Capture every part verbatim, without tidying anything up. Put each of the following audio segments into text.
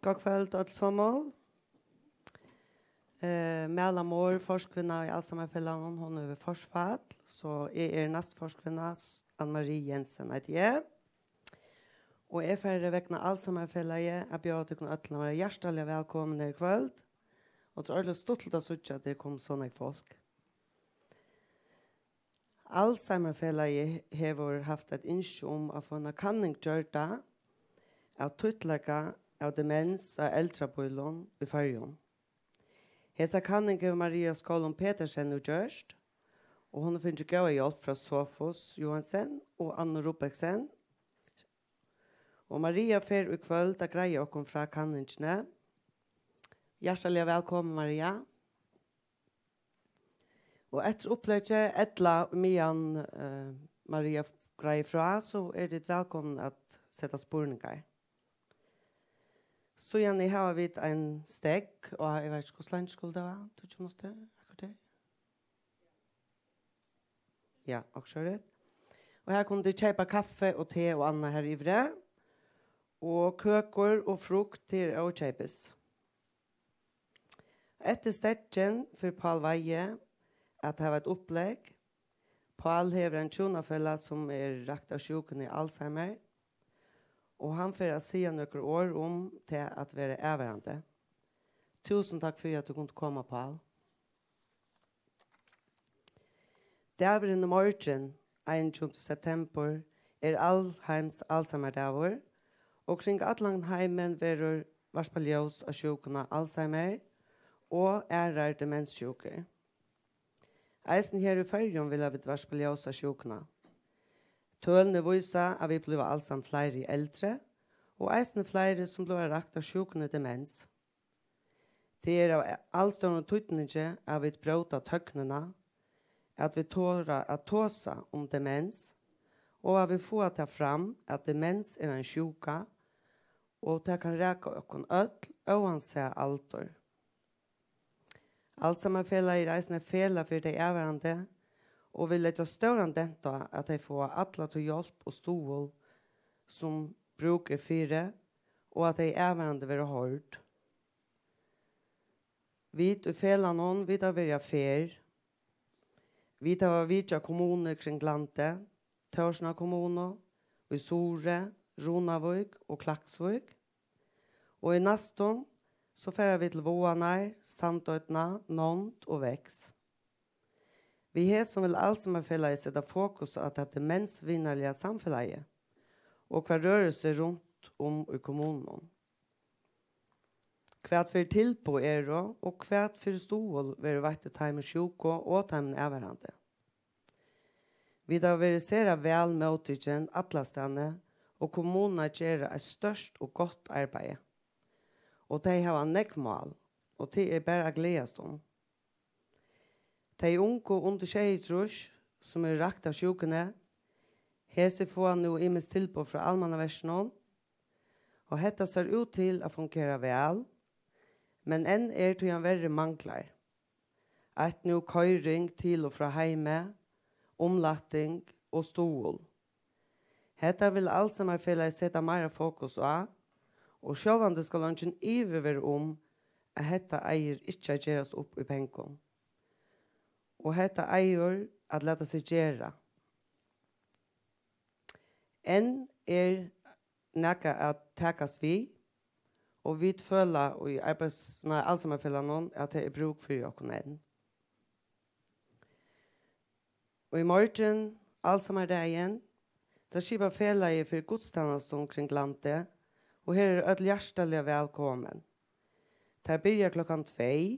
Gott kvøld, øll somul. Eh, Mæla Mohr, forkvinna í Alzheimerfelagnum, hon hevur forfall, so eg eri næstforkvinna, S-, Anne Marie Jensen eiti eg. Og eg fari vegna Alzheimerfelagið at bjóða tykkum øllum at vera hjartaliga vælkomin her í kvøld. Og tað er ordiliga stuttligt at síggja, at tað er komið so nógv fólk. Alzheimerfelagið hevur havt eitt ynski um at fáa eina kanning gjørda av títtleika av demens á eldrabílum í Føroyum. Hesa kanning hevur Maria Skálum Petersen nú gjørt, og hon hevur fingið góða hjálp frá Sofus Johansen og Annu Rubeksen. Og Maria fer í kvøld at greiða okkum frá kanningini. Hjartaliga vælkomin, Maria. Og eftir uppleggi, ella meðan, eh, Maria greiðir frá, so eru tit vælkomin at seta spurningar. Síðani hava vit ein steðg, og eg veit ikki, hvussu leingi skuldi tað vera, tíggju minuttir, eitt korter? Ja, okkurt sovorðið. Og her kunnu tit keypa kaffi og te og annað her yviri. Og køkur og frukt, tað er ókeypis. Eftir steðgin fer Pál Weihe at hava eitt upplegg. Pál hevur ein hjúnafelag, sum er rakt av sjúkuni Alzheimer, og hann fer at siga nøkur orð um tað at vera avvarðandi. Túsund takk fyri, at tú kundi koma, Pál. Dagurin í morgin, einogtjúgunda septembur, er alheims Alzheimer-dagur, og kring allan heimin verður varpað ljós á sjúkuna Alzheimer og aðrar demenssjúkur. Eisini her í Føroyum vilja vit varpa ljós á sjúkuna. Tølini vísa, at vit blíva alsamt fleiri eldri, og eisini fleiri, sum blíva rakt av sjúkuni demens. Tað er av alstórum týdningi, at vit bróta tøgnina, at vit tora at tosa um demens, og at vit fáa tað fram, at demens er ein sjúka, og tað kann raka okkum øll, óansæð aldur. Alzheimerfelagið er eisini eitt felag fyri tey avvarðandi, og vit leggja stóran dent á, at tey fáa alla ta hjálp og stuðul, sum brúk er fyri, og at tey avvarðandi verða hoyrd. Vit í felagnum, vit hava verið á ferð. Vit hava vitjað kommunur kring landið, Tórshavnar kommunu, í Suðuroy, Runavík og Klaksvík. Og í næstum, so fara vit til Vágarnar, Sandoynna, Nánd og Vágs. Við hesum vil Alzheimerfelagið seta fokus á tað demensvinarliga samfelagið, og hvat rørir seg runt um í kommununum. Hvat fyri tilboð eru, og hvat fyri stuðul verður veitt til teimum sjúku og teimum avvarðandi. Vit hava verið sera væl móttikin allastaðni, og kommunurnar gera eitt stórt og gott arbeiði. Og tey hava nógv mál, og tað er bara at gleðast um. Tey ungu undir sjeyogtrýss, sum eru rakt av sjúkuni, hesi fáa nú ymisk tilboð frá Almannaverkinum, og hetta sær út til at fungera væl, men enn er tíanverri manglar. Eitt nú koyring til og frá heimi, umlætting og stuðul. Hetta vil Alzheimerfelagið seta meira fokus á, og sjálvandi skal eingin ivi vera um, at hetta eigur ikki at gerast upp í pengum. Og hetta eigur at lata seg gera. Enn er nakað at takast við, og vit føla í arbeiðs-, nei, Alzheimerfelagnum, at tað er brúk fyri okkum enn. Og í morgin, Alzheimerdagin, tað skipar felagið fyri gudstænastum kring landið, og her eru øll hjartaliga vælkomin. Tær byrja klokkan tvey,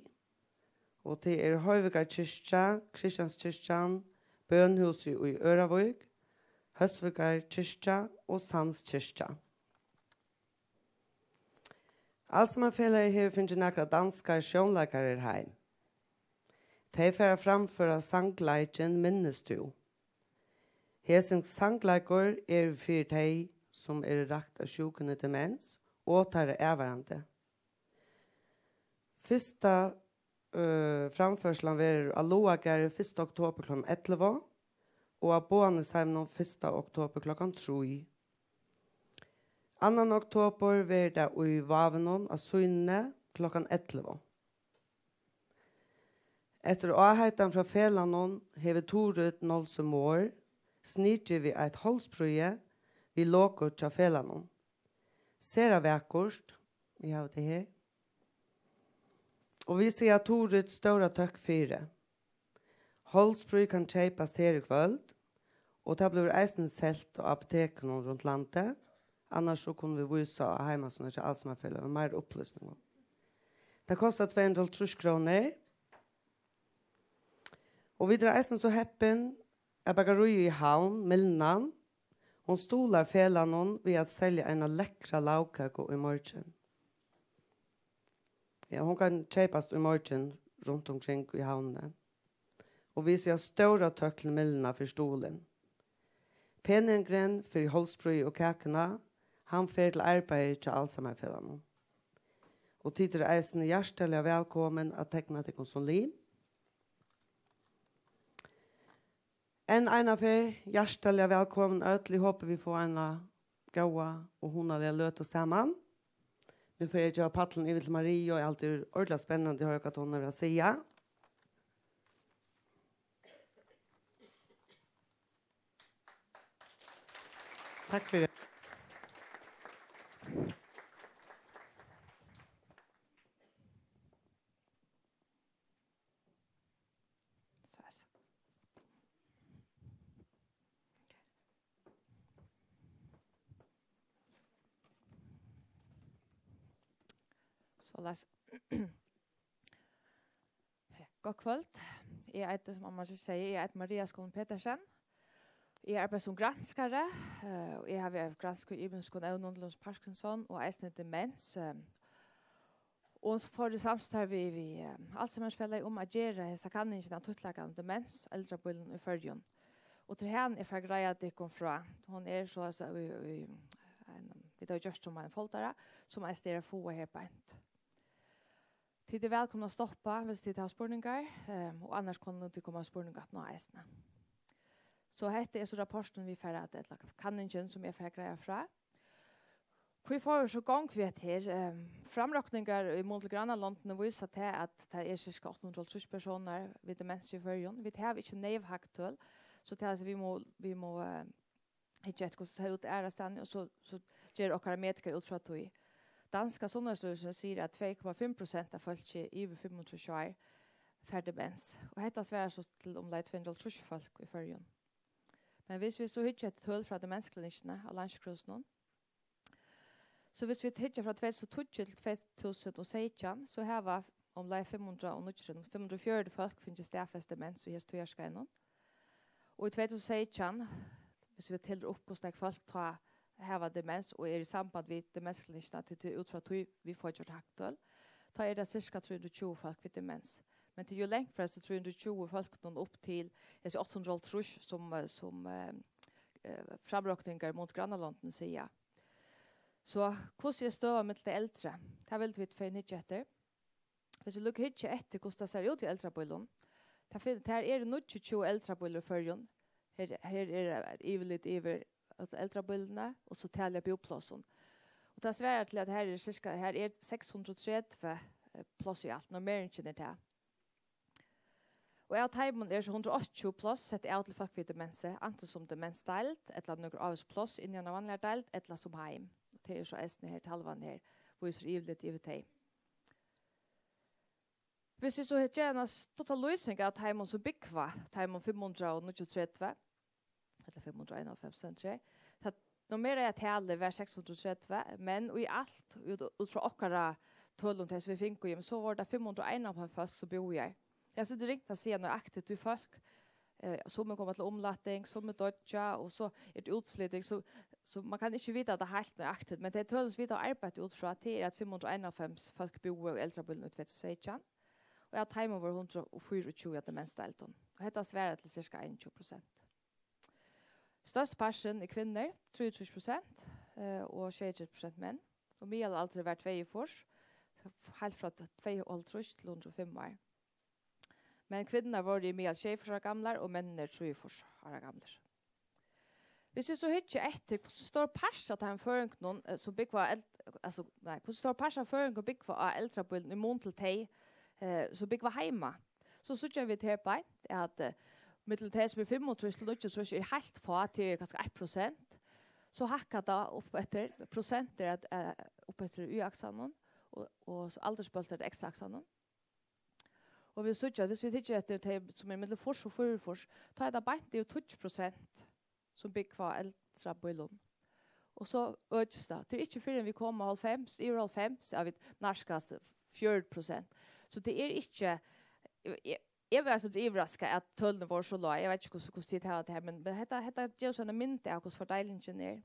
og tað er Hoyvíkar kirkja, Christianskirkjan, Bønhúsið í Ørðavík, Hósvíkar kirkja og Sands kirkja. Alzheimerfelagið hevur fingið nakrar danskar sjónleikarar heim. Tey fara at framføra sangleikin Minnes tú. Hesin sangleikur er fyri tey, sum eru rakt av sjúkuni demens og teirra avvarðandi. Fyrsta, øh, framførslan verður á Lágagarði fyrsta oktobur klokkan ellivu og á Boðanesheiminum fyrsta oktobur klokkan trý. Annan oktober verður tað í Vávinum á Sýnuni klokkan ellivu. Eftir áheitan frá felagnum hevur Turið Nolsøe Mohr sniðgivið eitt hálsprýði við logo hjá felagnum. Sera vakurt, eg havi tað her. Og vit siga Turið stóra tøkk fyri. Hálsprýði kann keypast her í kvøld, og tað blívur eisini selt á apotekunum runt landið. Annars so kunnu vit vísa á heimasíðuna hjá Alzheimerfelagnum við meira upplýsingum. Tað kostar tvey hundrað og hálvtrýss krónur. Og vit eru eisini so heppin, at bakaríið í Havn, Mylnan, hon stuðlar felagnum við at selja eina lekkra lagkøku í morgin. Ja, hon kann keypast í morgin runt umkring í Havnini. Og vit siga stóra tøkk til Mylnuna fyri stuðulin. Peningurin fyri hálsprýði og kakuna, hann fer til arbeiðið hjá Alzheimerfelagnum. Og tit eru eisini hjartaliga vælkomin at tekna tykkum sum lim. Enn eina ferð, hjartaliga vælkomin øll. Eg hopi, vit fáa eina góða og hugnaliga løtu saman. Nú fari eg at geva pallin yvir til Mariu, og eg haldi, tað er ordiliga spennandi at hoyra, hvat hon hevur at siga. Takk fyri. So, so. Soleiðis. Gott kvøld. Eg eiti, sum Anna Maria sigur, eg eiti Maria Skaaland Petersen. Eg arbeiði sum granskari, eh, og eg havi granskað í ymiskum evnum, til dømis Parkinson og eisini demens, eh, og fór í samstarv við, við, eh, Alzheimerfelagnið um at gera hesa kanningina av títtleika, demens, eldrabílum í Føroyum. Og til hana eg fari greiða tykkum frá. Hon er so, so í, í, ein, vit hava gjørt sum ein foldara, sum eisini er at fáa her beint. Tit eru vælkomin at stoppa, viss tit hava spurningar, ehm, og annars kunnu tit koma við spurning aftaná eisini. So hetta er so rapportin, vit fara at, ella kanningin, sum eg fari at greiða frá. Hví fóru vit so í gongd við hetta her? Ehm, framrokningar í mun til grannalondini vísa tað, at tað er cirka átta hundrað og hálvtrýss persónar við demens í Føroyum. Vit hava ikki neyv hagtøl, so tað, altso, vit mugu, vit mugu, eh, hyggja eftir, hvussu tað sær út aðrastaðni, og so, so gera okkara metikarar út frá tí. Danska Sundhedsstyrelsen sigur, at tvey komma fimm prosent av fólki yvir fimmogtrýss ár fær demens, og hetta svarar so til umleið tvey hundrað og hálvtrýss fólk í Føroyum. Men viss vit so hyggja eftir tøl frá Demensklinikkini á Landssjúkrahúsinum, so viss vit hyggja frá tvey túsund og tíggju til tvey túsund og seytjan, so hava umleið fimm hundrað og níggju, fimm hundrað og fjøruti fólk fingið staðfest demens í hesum tíðarskeiðinum. Og í tvey túsund og seytjan, viss vit telur upp, hvussu nógv fólk tá hava demens og eru í samband við Demensklinikkina, tí tað er út frá tí, vit fáa gjørt hagtøl, tá er tað cirka trý hundrað og tjúgu fólk við demens. Men tað er jú langt frá hesum trý hundrað og tjúgu fólkunum upp til hesi átta hundrað og hálvtrýss, sum, eh, sum, eh, eh, framrokningar í mun til grannalondini siga. So hvussu er støðan millum tey eldru? Tað vildu vit fegin hyggja eftir. Viss vit líka hyggja eftir, hvussu tað sær út í eldrabílum, tað fin-, tað eru níggjuogtjúgu eldrabílar í Føroyum. Her, her er yvirlit yvir øll eldrabílini, og so talið av búplássum. Og tað svarar til, at her er cirka, her er seks hundrað og tretivu, eh, pláss í alt, normeringin er tað. Og av teimum er so hundrað og áttaogtjúgu pláss sett av til fólk við demensi, antin sum demensdeild, ella nøkur ávís pláss inni á eini vanligari deild, ella sum heim. Tað er so eisini her, talvan her, vísir yvirlit yvir tey. Viss vit so gera eina stutta lýsing av teimum, sum búgva, teimum fimm hundrað og níggjuogtretivu, ella fimm hundrað og einoghálvfems, stendur her. Tað normeraða talið var seks hundrað og tretivu, men í alt, út, út frá okkara tølum, tey sum vit fingu, jamen, so vóru tað fimm hundrað og einoghálvfems fólk, sum búðu her. Tað er so ringt at siga nøyaktigt, tí fólk, eh, summi koma til umlating, summi doyggja, og so er tað útflyting, so, so man kann ikki vita tað heilt nøyaktigt, men tey tølini, sum vit hava arbeitt út frá, tað er, at fimm hundrað og einoghálvfems fólk búðu í eldrabílum í tvey túsund og seytjan, og av teimum vóru hundrað og fýraogtjúgu á demensdeildum. Og hetta svarar til cirka einogtjúgu prosent. Størsti parturin er kvinnur, trýogtrýss prosent, eh, og sjeyogtretivu prosent menn. Og miðalaldur var tveyogfýrs, heilt frá tveyoghálvtrýss til hundrað og fimm ár. Men kvinnurnar vóru í miðal sjeyogfýrs ára gamlar og menninir trýogfýrs ára gamlir. Hvis vit so hyggja eftir, hvussu stór partur av teimum føroyingunum, eh, sum búgva á eld-, altso, nei, hvussu stór partur av føroyingum búgva á eldrabýlum í mun til tey, eh, sum búgva heima, so síggja vit her beint, at, eh, millum tey, sum eru fimmogtrýss til níggjuogtrýss, er heilt fá, tað er kanska eitt prosent. So hækkar tað upp eftir, prosent er at, eh, upp eftir y-aksanum, og, og so aldursbólk er x-aksanum. Og vit síggja, hvis vit hyggja eftir tey, sum eru millum fýrs og fýraogfýrs, tá er tað beint yvir tíggju prosent, sum búgva á eldrabýlum. Og so økist tað. Tað er ikki fyrr enn vit koma hálvfems, yvir hálvfems, at vit nærkast fjøruti prosent. So tað er ikki, eg, eg var so yvirraskað, at tølini vóru so lág. Eg veit ikki, hvussu, hvussu tit hava tað her, men, men hetta, hetta gevur so eina mynd av, hvussu fordeilingin er.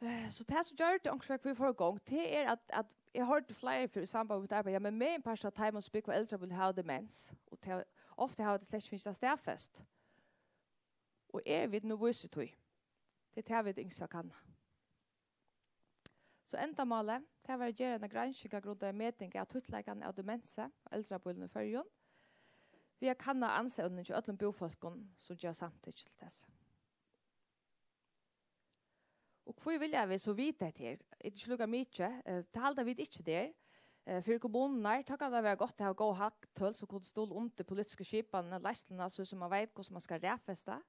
Eh, so tað, sum gjørdi onkursvegin, hví eg fór í gongd, tað er, at, at eg hoyrdi fleiri ferð í samband við mítt arbeiði: "Ja, men meginparturin av teimum, sum búgva á eldrabýli, hava demens." Og tað, ofta hava tey slett ikki fingið tað staðfest. Og eru vit nú vís í tí? Tað er tað, vit ynskja at kanna. So endamálið, tað var at gera eina granskingargrundaða meting av títtleikanum av demensi á eldrabýlum í Føroyum, við at kanna ansaevnini hjá øllum búfólkum, sum geva samtykki til tess. Og hví vilja vit so vita hetta her? Er tað ikki líka mikið? Eh, tað halda vit ikki, tað er. Eh, fyri kommunurnar, tá kann tað vera gott at hava góð hagtøl, sum kunnu stuðla undir politisku skipanina, leiðsluna, so sum man veit, hvussu man skal raðfesta.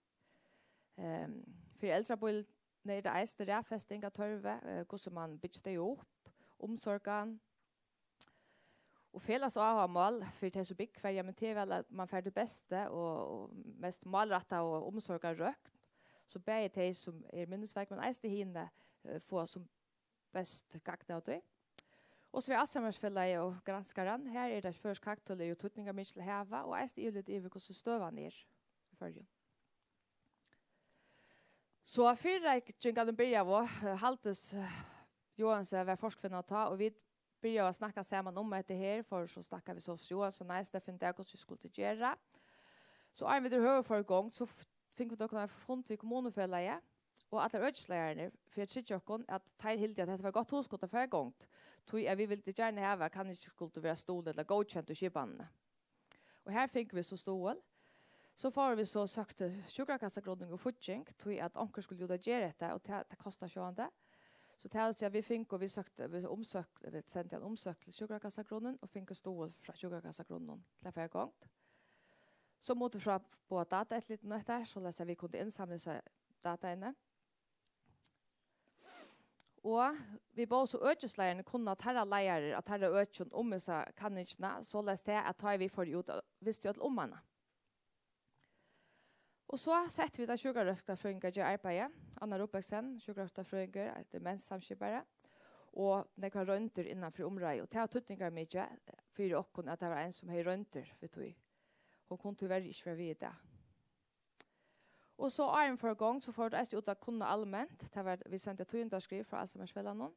Ehm, fyri eldrabýlini er tað eisini raðfesting av tørvi, eh, hvussu man byggir tey upp, umsorgan, og felags áhugamál fyri tey, sum búgva har, ja, men tað er væl, at man fær tað besta og, og mest málrættaða umsorgarrøkt, so bæði tey, sum eru minnisveik, men eisini hini, eh, fáa sum best gagn av tí. Og so er Alzheimerfelagið og granskarin. Her er tað, føroysk hagtøl eru týdningarmikil at hava, og eisini yvirlit yvir, hvussu støðan er í Føroyum. So fyrireikingarnar byrjaðu, eh, Haldis, eh, Johansen var forkvinna tá, og vit byrjaðu at snakka saman um hetta her, fóru so at snakka við Sofus Johansen eisini, at finna út av, hvussu vit skuldu gera. So áðrenn vit yvirhøvur fóru í gongd, so f-, fingu vit okkum ein fund við kommunufelagið og allar økisleiðararnar, fyri at tryggja okkum, at teir hildu, at hetta var gott hugskot at fara í gongd, tí at vit vildu gjarna hava, at kanningin skuldi vera stuðul ella góðkend í skipanini. Og her fingu vit so stuðul. So fóru vit so og søktu sjúkrakassagrunning og fígging, tí at onkur skuldi út at gera hetta, og tað, tað kostar sjálvandi. So tað vil siga, vit fingu, vit søktu, vit umsøktu, vit sendu ein umsókn til sjúkrakassagrunnin og fingu stuðul frá sjúkrakassagrunninum til at fara í gongd. So máttu vit fráboða dataeftirlitinum hetta, soleiðis at vit kundu innsamla hesi dataini. Og vit bóðu so økisleiðararnar kunna teirra leiðarar av teirra økjum um hesa kanningina, soleiðis tað at tá vit fóru út, vistu øll um hana. Og so settu vit ein sjúkrarøktarfrøðing at gera arbeiðið, Anna Robertsen, sjúkrarøktarfrøðingur, demenssamskipari, og nógvar royndir innan fyri umráðið. Og tað var týdningarmikið fyri okkum, at tað var ein, sum hevði royndir við tí. Hon kundi tíverri ikki vera við í dag. Og so áðrenn fór í gongd, so fór tað eisini út at kunna alment. Tað var, vit sendu eitt tíðindaskriv frá Alzheimerfelagnum,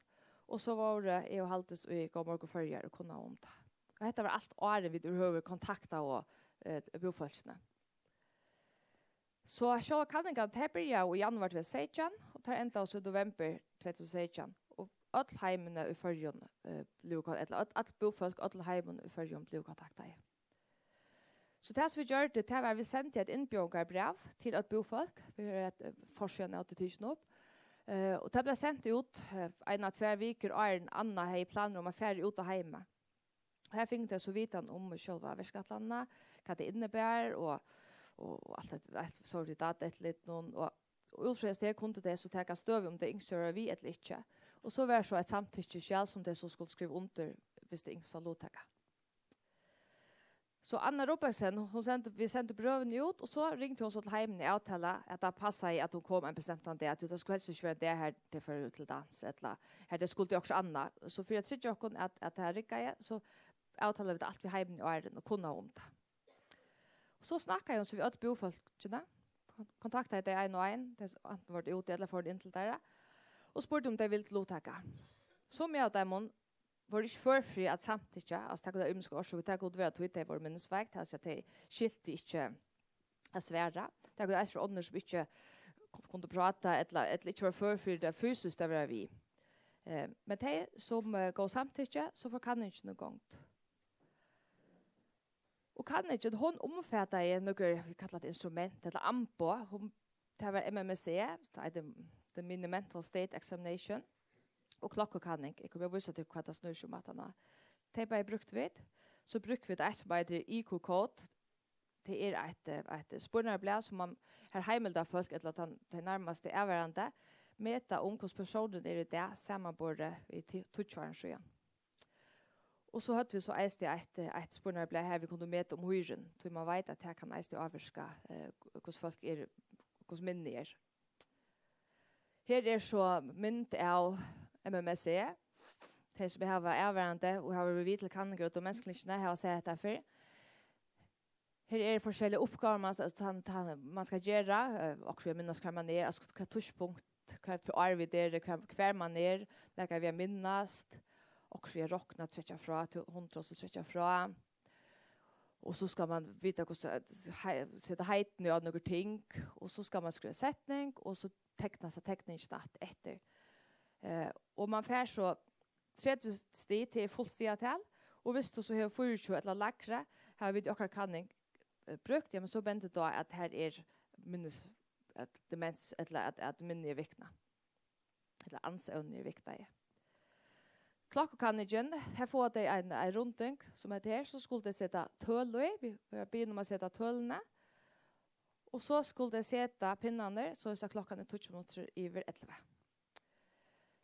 og so vóru eg og Haldis í Góðan morgun Føroyar og kunnaðu um tað. Og hetta var alt áðrenn vit yvirhøvur kontaktaðu, eh, búfólkini. So sjálvar kanningarnar, tær byrjaðu í januar tvey túsund og seytjan, og tær endaðu so í novembur tvey túsund og seytjan. Og øll heimini í Føroyum, eh, blivu kon-, ella øll, øll búfólk, øll heimini í Føroyum blivu kontaktaði. So tað, sum vit gjørdu, tað var, at vit sendu eitt innbjóðingarbræv til øll búfólk. Vit høvdu eitt, eh, forsíðan av tí tikin upp. Eh, og tað bleiv sent út, eh, eina, tvær vikur áðrenn Anna hevði planir um at fara út á heimið. Og her fingu tey so vitan um sjálva verkætlanina, hvat tað inniber, og, og, og alt hetta, alt, so er tað dataeftirlitinum, og, og út frá hesum her kundu tey so taka støðu, um tey ynsktu at vera við ella ikki. Og so var so eitt samtykkiskjal, sum tey so skuldu skriva undir, hvis tey ynsktu at luttaka. So Anna Robertsen, hon sendi, vit sendu brøvini út, og so ringdi hon so til heimini og avtalaði, at tað passaði, at hon kom ein bestemtan dag, at tað skuldi helst ikki vera ein dag, har tey fóru til dans, ella har tey skuldu okkurt annað. So fyri at tryggja okkum, at, at tað riggaði, so avtalaðu vit alt við heimini áðrenn og kunnaðu um tað. Og so snakkaði hon so við øll búfólkini, kon-, kontaktaði tey ein og ein, tey antin vóru úti ella fóru inn til teirra, og spurdi, um tey vildu luttaka. Summi av teimum vóru ikki før fyri at samtykkja, altso, tað kundu ymiskar orsøkur, tað kundi vera, tí tey vóru minnisveik, tað vil siga, tey skiltu ikki at svara. Tað kundu eisini vera onnur, sum ikki ku-, kundu práta, ella, ella ikki vóru før fyri tað fysiskt at vera við. Eh, men tey, sum, eh, góvu samtykki, so fór kanningin í gongd. Og kanningin, hon umfataði nøkur, vit kalla tað instrument, ella amboð. Hon tað var M M S E, tað eitur The Mini Mental State Examination, og klokkukanning. Eg komi at vísa tykkum, hvat tað snýr seg um aftaná. Tey bæði brúktu vit. So brúktu vit eitt, sum eitur I Q Code. Tað er eitt, eh, eitt spurningarblað, sum man, har heimildarfólk, ella tann, tey nærmastu avvarðandi, meta um, hvussu persónurin er í dag, samanborið við ti-, tíggju árum síðan. Og so høvdu vit so eisini eitt, eitt spurningarblað, har vit kundu meta um hýrin, tí man veit, at tað kann eisini ávirka, eh, hvussu fólk eru, hvussu minnið er. Her er so mynd av M M S E. Tey, sum hava avvarðandi og hava verið við til kanningar út á menniskjuklinikini, hava sæð hetta fyrr. Her eru forskelligar uppgávur, man, man, man, man skal gera, eh, okkurt við at minnast, hvar man er, altso, hvat tíðspunkt, hvat fyri ár vit eru, hvar, hvar man er, nakað við at minnast, okkurt við at rokna, trekkja frá til hundrað, so trekkja frá. Og so skal man vita, hvussu at hei-, seta heitini á nøkur ting, og so skal man skriva setning, og so teknast at tekningin statt eftir. Eh, og man fær so tretivu stig til fult stigatal, og viss tú so hevur fýraogtjúgu ella lægri, hava vit í okkara kanning, eh, brúkt, ja, men so bendir tað á, at har er minnis-, at demens, ella at, at minnið er viknað, ella ansevnið er viknað, ja. Klokkukanningin, her fáa tey ein, ein runding, sum hetta her, so skulu tey seta tøl í, vit verða biðin um at seta tølini, og so skulu tey seta pinnarnar, soleiðis at klokkan er tíggju minuttir yvir ellivu.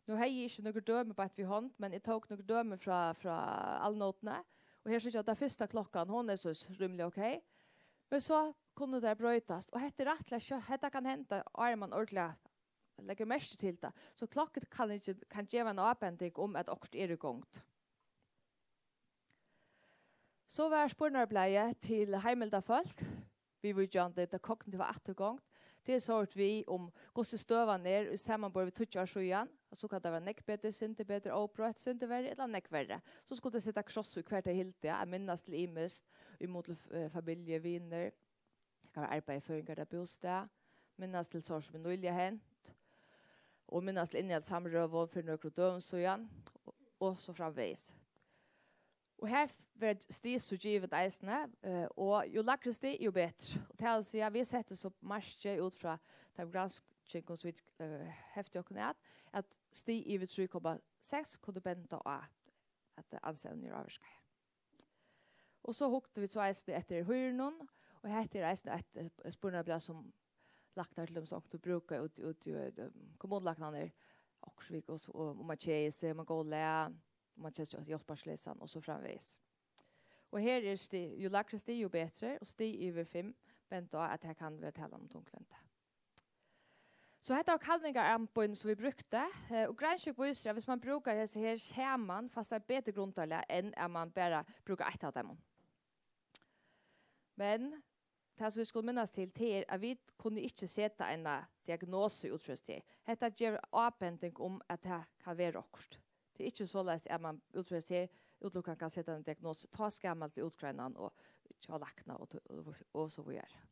Nú hevði eg ikki nøkur dømi beint við hond, men eg tók nøkur dømi frá, frá Alnótini, og her síggja, at tann fyrsta klokkan, hon er so rímiliga ok, men so kunnu tær broytast, og hetta er rættiliga skjótt, hetta kann henda, áðrenn man ordiliga leggur merki til tað. So klokkukanningin kann geva eina ábending um, at okkurt er í gongd. So var spurnarblaðið til heimildarfólk, viðvíkjandi tað kognitiva afturgongd. Tað er so við um, hvussu støðan er í samanburði við tíggju ár síðan. So kann tað vera nógv betri, sindur betri, óbroytt, sindur verri ella nógv verri. So skulu tey seta kross í, hvar tey hildu, at minnast til ymiskt, í mun til, eh, familju, vinir, hvat arbeiði, føðingardag, bústað, minnast til sár, sum er nýliga hent, og minnast til innihald samrøðu fyri nøkrum døgum síðan, og, og so framvegis. Og her verður stig so givið eisini, eh, og jú lægri stig, jú betri. Og tað vil siga, vit settu so markið út frá teimum granskingum, sum vit, eh, heftu okkum at, at stig yvir trý komma seks kundu benda á, at ansevnið er ávirkað. Og so hugdu vit so eisini eftir hýrunum, og hetta er eisini eitt, eh, spurningablað, sum læknar til dømis onkuntíð brúka út, út í, eh, kommunulæknarnir, okkurt við, og, og um man keðir seg, um man er í góðum lag, um man kennir seg hjálparleysan og so framvegis. Og her er stig, jú lægri stig, jú betri, og stig yvir fimm benda á, at her kann vera talan um tunglyndi. So hetta var kanningararbeiðini, sum vit brúktu, eh, og gransking vísir, at viss man brúkar hesi her saman, fæst tað betri grundarlag, enn at man bara brúkar eitt av teimum. Men tað, sum vit skulu minnast til, tað er, at vit kunnu ikki seta eina diagnosu út frá hesum her. Hetta gevur ábending um, at tað kann vera okkurt. Tað er ikki soleiðis, at man út frá hesum her útilukkandi kann seta eina diagnosu. Tá skal man til útgreinan og hjá lækna og, og, og so víðari.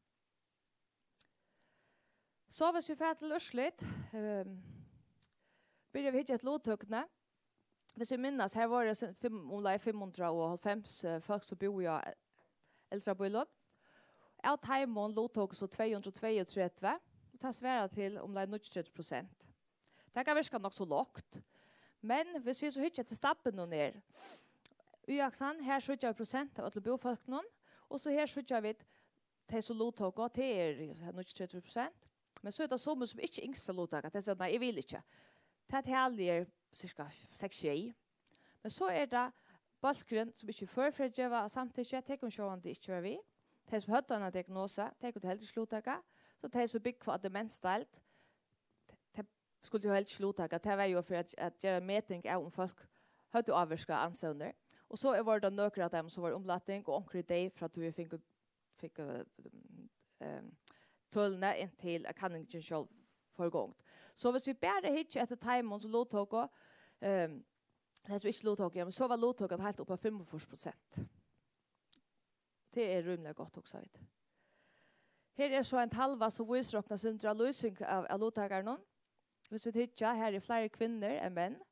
So, viss vit fara til úrslit, ehm, byrja við at hyggja eftir luttøkuni. Viss vit minnast, her vóru s-, fimm, umleið fimm hundrað og hálvfems, eh, fólk, sum búðu á eldrabýlum. Av teimum luttóku so tvey hundrað og tveyogtretivu, og tað svarar til umleið níggjuogtretivu prosent. Tað kann virka nokk so lágt, men viss vit so hyggja eftir stabbinum her, í Aksan, her síggja vit prosent av øllum búfólkunum, og so her síggja vit tey, sum luttóku, tað er níggjuogtretivu prosent. Men so er tað summi, sum ikki ynskja at luttaka, tey siga: "Nei, eg vil ikki." Tað talið er cirka seks, sjey. Men so er tað bólkurin, sum ikki er før fyri at geva samtykki, tey kunnu sjálvandi ikki vera við. Tey, sum høvdu eina diagnosu, tey kunnu heldur ikki luttaka. So tey, sum búgva á demensdeild, tey skuldu jú heldur ikki luttaka. Tað var jú fyri at, at gera meting av, um fólk høvdu ávirkað ansevnir. Og so er, vóru tað nøkur av teimum, sum vóru umlating, og onkur er deyð frá tí vit fingu, fingu, ehm, tølini, inntil at kanningin sjálv fór í gongd. So viss vit bara hyggja eftir teimum, sum luttóku, ehm, tey, sum ikki luttóku, ja, men so var luttøkan heilt upp á fimmogfýrs prosent. Tað er rímiliga gott, hugsa vit. Her er so ein talva, sum vísir okkum eitt sindur av lýsing av, av luttakarunum. Viss vit hyggja, her er fleiri kvinnur enn menn,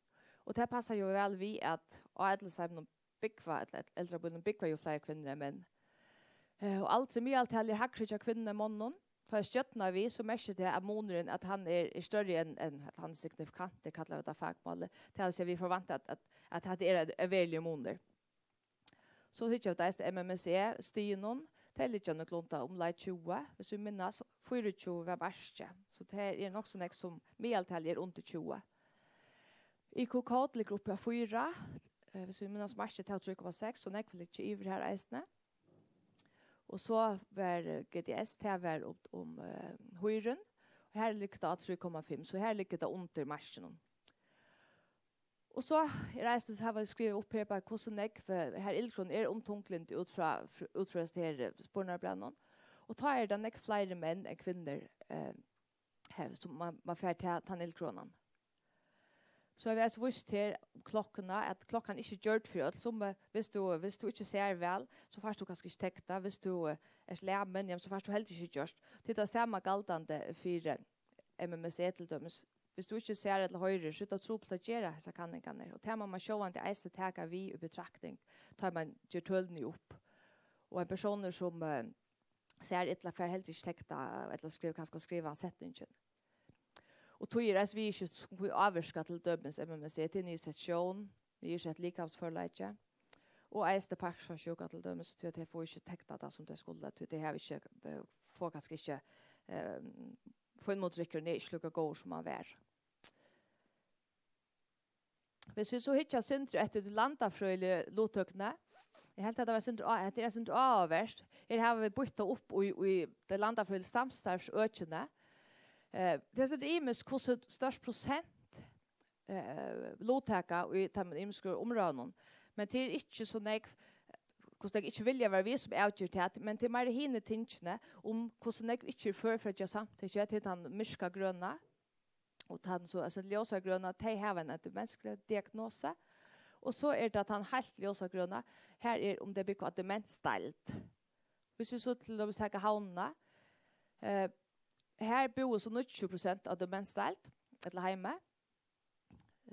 og tað passar jú væl við, at á ellisheiminum búgva, ella eldrabýlum búgva jú fleiri kvinnur enn menn. Eh, og aldur, miðaltalið er hægri hjá kvinnum enn monnum. Tá er stjørna við, so merkir tað, at munurin, at hann er, er størri enn, enn at hann er signifikant, tað kalla vit á fakmáli. Tað vil siga, vit forvænta, at, at, at hetta er ein, ein veruligur munur. So hyggja vit eisini M M S E-stigunum. Tey liggja nøkulunda umleið tjúgu, viss vit minnast, fýraogtjúgu var markið. So tað er nokk so nógv sum miðaltalið er undir tjúgu. I Q-kode liggur uppi á fýra, eh, viss vit minnast markið, tað var trý komma seks, so nógv liggja yvir har eisini. Og so var, eh, G D S, tað var um, um eh, hýrin. Og har liggur tað á trý komma fimm, so har liggur tað undir markinum. Og so er eisini, hava vit skrivað upp her, bara hvussu nógv, eh, har illgrøn er um tunglyndi út frá, fr-, út frá hesi her, eh, spurnarbrævunum. Og tá er tað nógv fleiri menn enn kvinnur, eh, har, sum man, man fær ta, tann illgrønan. So havi eg eisini víst her klokkuna, at klokkan er ikki gjørd fyri øll. Sum, eh, viss tú, viss tú ikki sær væl, so fært tú kanska ikki tekta. Viss tú, eh, ert lamin, jamen, so fært tú heldur ikki gjørt. Tað er tað sama galdandi fyri M M S E til dømis. Viss tú ikki sær ella hoyrir, so er tað trupult at gera hesar kanningarnar. Og tað má man sjálvandi eisini taka við í betraktning, tá man ger tølini upp. Og ein persónur sum, eh, sær illa fær heldur ikki tekta ella skriva, kanska skriva setningin. Og tí er eisini viðurskift sum ávirka til dømis M M S E, til niðursett sjón, niðursett likamsførleiki, og eisini Parkinsons sjúka til dømis, tí at tey fáa ikki tekta tað sum tey skulu, tí tey hava ikki, eh, fáa kanska ikki, eh, fínmotorikkurin er ikki líka góður sum hann var. Viss vit so hyggja eitt sindur eftir tí landafrøðiligu luttøkuni, eg helt, hetta var eitt sindur á-, hetta er eitt sindur áhugavert. Her hava vit býtt tað upp í, í tey landafrøðiligu samstarvsøkini. Eh, tað er so ymiskt, hvussu stórt prosent, eh, luttaka í teimum ymisku umráðunum. Men tað er ikki so nógv, hvussu nógv ikki vilja vera við, sum avger tað, men tað er meira hini tingini, um hvussu nógv ikki er før fyri at geva samtykki, til tann myrka grøna. Og tann so, altso, ljósagrøna, tey hava eina demensliga diagnosu. Og so er tað tann heilt ljósagrøna, har er um tey búgva á demensdeild. Viss vit so til dømis taka Havnina, eh, har búðu so níggju prosent á demensdeild, ella heima.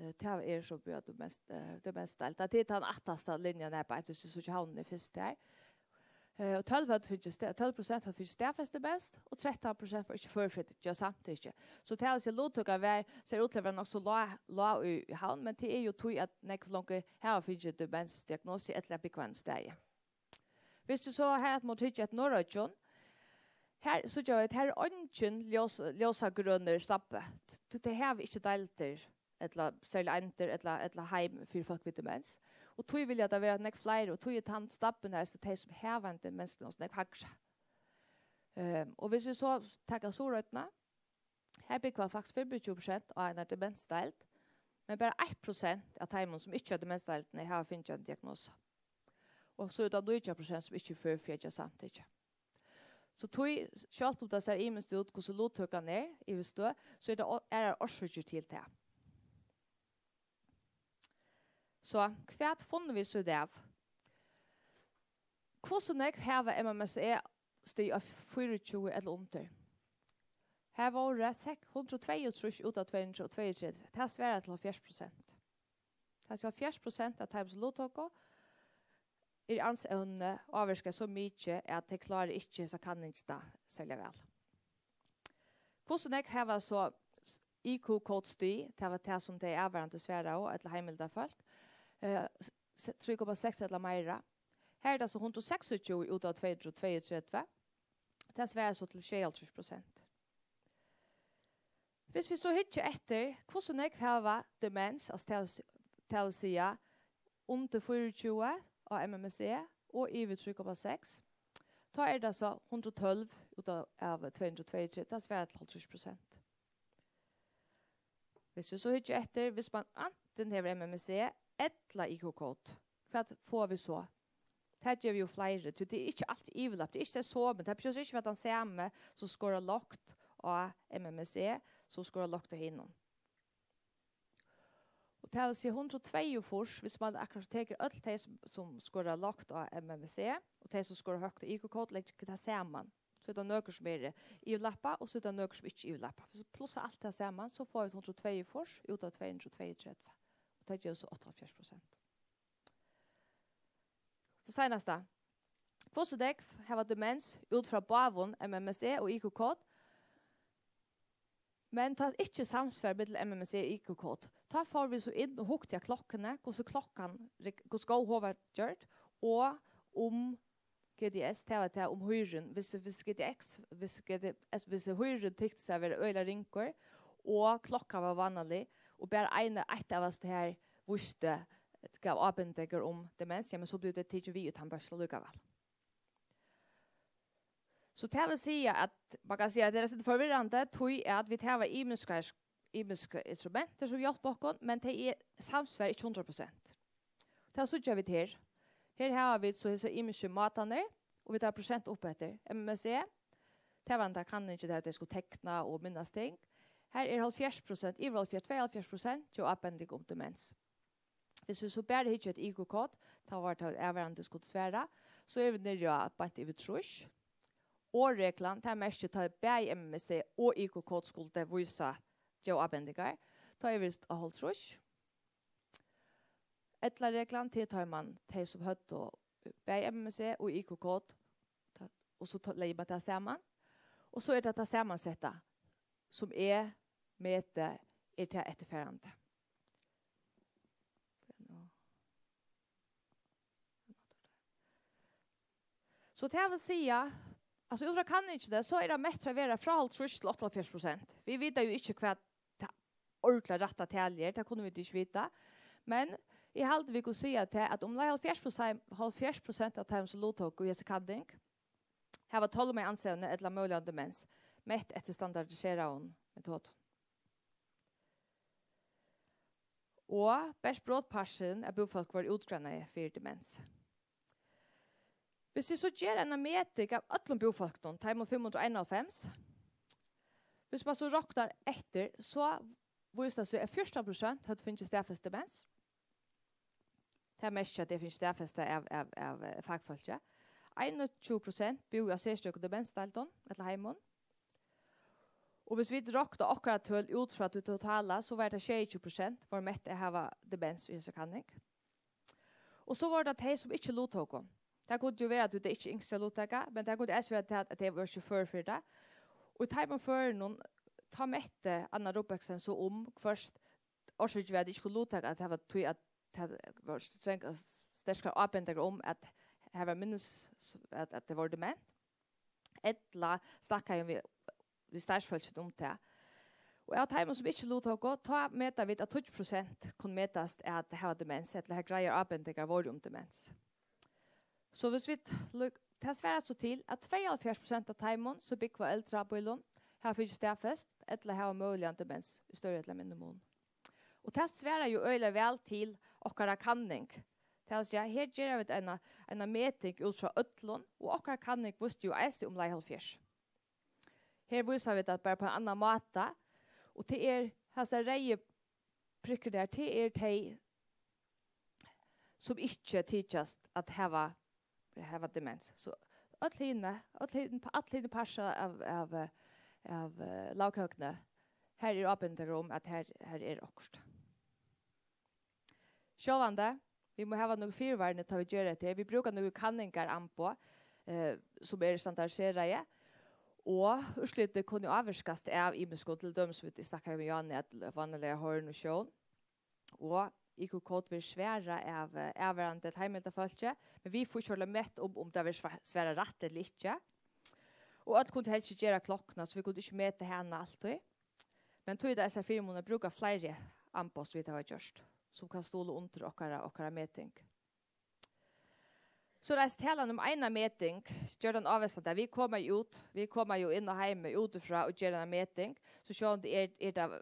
Eh, tað er so búgva á demens-, eh, demensdeild. Tað er tann aftasta linjan her, bara, viss vit so Havnina er fyrst her. Eh, og tólv høvdu fingið sta-, tólv prosent høvdu fingið staðfest demens, og trettan prosent var ikki før fyri at geva samtykki. So tað vil siga, luttøkan var, sær út til at vera nokk so lág, lág í, í Havn, men tað er jú tí, at nógv longu hava fingið demensdiagnosu ella búgva ein staði. Viss tú so her at má hyggja eftir Norðoyggjum, her síggja vit, her er eingin ljós-, ljósagrønur stabbi. Tí tey hava ikki deildir ella serliga eindir, ella, ella heim fyri fólk við demens. Og tí vilja tað vera nógv fleiri, og tí er tann stabbin her, so tey sum hava ein demensdiagnosu, nógv hægri. Ehm, og viss vit so taka Suðuroynna, her búgva faktiskt fimmogtjúgu prosent á eini demensdeild, men bara eitt prosent av teimum, sum ikki á demensdeildini, hava fingið eina diagnosu. Og so er tað nítjan prosent, sum ikki fær fyri at geva samtykki. So tí, sjálvt um tað sær ymiskt út, hvussu luttøkan er, yvirstøð, so er tað o-, aðrar orsøkir til tað. So, hvat funnu vit so út av? Hvussu nógv hava M M S E-stig á fýraogtjúgu ella undir? Her vóru sek-, hundrað og tveyogtrýss út av tvey hundrað og tveyogtretivu. Tað svarar til hálvfjerðs prosent. Tað er hálvfjerðs prosent av teimum, sum luttóku, er ansevnini ávirkað so mikið, at tey klára ikki hesa kanningina serliga væl. Hvussu nógv hava so I Q-kode-stig, tað var tað, sum tey avvarðandi svaraðu, ella heimildarfólk, eh, s-, s-, trý komma seks ella meira. Her er tað so hundrað og seksogtjúgu út av tvey hundrað og tveyogtretivu. Tað svarar so til sjeyoghálvtrýss prosent. Viss vit so hyggja eftir, hvussu nógv hava demens, altso tað vil s-, tað vil siga, undir fýraogtjúgu á M M S E og yvir trý komma seks, tá er tað so hundrað og tólv út av, av tvey hundrað og tveyogtretivu, tað svarar til hálvtrýss prosent. Viss vit so hyggja eftir, viss man antin hevur M M S E ella I Q-kode, hvat fáa vit so? Tað gevur jú fleiri, tí tað er ikki altíð yvirlapp, tað er ikki tað somu, tað behøvist ikki vera tann sami, sum skorar lágt á M M S E, sum skorar lágt á hinum. Og tað vil siga hundrað og tveyogfýrs, viss man akkurát tekur øll tey, sum, sum skora lágt á M M S E, og tey, sum skora høgt á I Q-kode, leggur tað saman. So er tað nøkur, sum eru yvirlappað, og so er tað nøkur, sum ikki yvirlappa. Viss vit plussa alt tað saman, so fáa vit hundrað og tveyogfýrs út av tvey hundrað og tveyogtretivu. Og tað gevur so áttaoghálvfjerðs prosent. Tað seinasta. Hvussu nógv hava demens út frá báðum M M S E og I Q-kode? Men tá ikki samsvar millum M M S E og IQ-kode, tá fóru vit so inn og hugdu at klokkuni, hvussu klokkan, rek-, hvussu góð hon var gjørd, og um G D S, tað var tað um hýrin, hvis, hvis G D X, hvis G D S, hvis hýrin tykti seg at vera øgiliga ringur, og klokkan var vánalig, og bara ein, eitt av oss her vísti, gav ábendingar um demens, ja, men so blivu tey tikin við í tannbørsta allíkavæl. So tað vil siga, at man kann siga, at tað er eitt sindur forvirrandi, tí at vit hava ymiskar, ymisk instrument sum hjálpa okkum, men tey er, samsvara ikki hundrað prosent. Tað síggja vit her. Her hava vit so hesar ymisku mátarnar, og vit hava prosent upp eftir. M M S E, tað var henda kanningin, har tey skulu tekna og minnast ting. Her er hálvfjerðs prosent, yvir hálvfjerðs, tveyoghálvfjerðs prosent, hjá ábending um demens. Hvis vit so bara hyggja at IQ-kode, tá var tað avvarðandi skuldi svara, so eru vit niðri á beint yvir trýss. Og reglan, tað merkir, tá bæði M M S E og IQ-kode skuldu vísa, geva ábendingar, tá eru vit á hálvtrýss. Ella reglan, til tá man, tey sum høvdu bæði M M S E og IQ-kode, tá, og so tá, leggur man tað saman, og so er tað tað samansetta, sum eg meti er tað eftirfarandi. So tað vil siga, altso, út frá kanningini, so er tað mett at vera frá hálvtrýss til áttaoghálvfjerðs prosent. Vit vita jú ikki, hvat tað ordiliga rætta talið er, tað kunnu vit ikki vita. Men eg haldi, vit kunnu siga tað, at umleið hálvfjerðs prosent, hálvfjerðs prosent av teimum, sum luttóku í hesi kanning, hava tolmað ansevni ella møguligan demens, mett eftir standardiseraðum metodum. Og bert brotparturin av búfólk vóru útgreinaði fyri demens. Hvis vit so gera eina meting av øllum búfólkunum, teimum fimm hundrað og einoghálvfems, hvis man so roknar eftir, so vísir tað seg, at fjúrtan prosent høvdu fingið staðfest demens. Tað merkir, at tey fingu staðfesta av, av, av, eh, fakfólki. Einogtjúgu prosent búðu á serstøkum demensdeildum ella heimum. Og hvis vit rokna okkara tøl út frá tí totala, so var tað sjeyogtjúgu prosent vóru mett at hava demens í hesi kanning. Og so vóru tað tey, sum ikki luttóku. Tað kundi jú vera, at tey ikki ynsktu at luttaka, men tað kundi eisini vera tað, at tey vóru ikki før fyri tað. Og í teimum førunum, tá metti Anna Robertsen so um, hvørt orsøkin var, at tey ikki skuldu luttaka, at tað var tí, at tað vóru strang-, sterkar ábendingar um, at har var minni s-, at, at tey vóru dement, ella snakkaði við, við starvsfólkini um tað. Og av teimum, sum ikki luttóku, tá meta vit, at tíggju prosent kunnu metast at hava demens, ella har greiðar ábendingar vóru um demens. So hvis vit lík-, tað svarar so til, at tveyoghálvfjerðs prosent av teimum, sum búgva á eldrabýlum, hava fingið staðfest ella hava møguligan demens í størri ella minni mun. Og tað svarar jú øgiliga væl til okkara kanning. Tað vil siga, her gera vit eina, eina meting út frá øllum, og okkara kanning vísti jú eisini umleið hálvfjerðs. Her vísa vit tað bara á ein annan máta, og tað er, hasar reyðu prikkir har, tað er tey, sum ikki tykjast at hava, hava demens. So øll hini, øll hini, all hini partar av, av, av, eh, lagkøkuni, har eru ábendingar um, at har, har er okkurt. Sjálvandi, vit mugu hava nøkur fyrivarni, tá vit gera hetta her. Vit brúka nøkur kanningaramboð, eh, sum eru standardiseraði, og úrslitini kunnu ávirkast av ymiskum, til dømis, vit snakkaðu um í áðni, at vanliga hoyring og sjón, og IQ-kode verður svarað av, eh, avvarðandi ella heimhildafólki, men vit fáa ikki ordiliga mett um, um tað verður sva-, svarað rætt ella ikki. Og øll kundu helst ikki gera klokkuna, so vit kundu ikki meta hana altíð. Men tí er tað eisini fyrimunur at brúka fleiri amboð, sum vit hava gjørt, sum kann stuðla undir okkara, okkara meting. So er eisini talan um eina meting, gjørdan ávísandi, at vit koma jú út, vit koma jú inn á heimið útifrá og gera eina meting, so sjálvandi er, er tað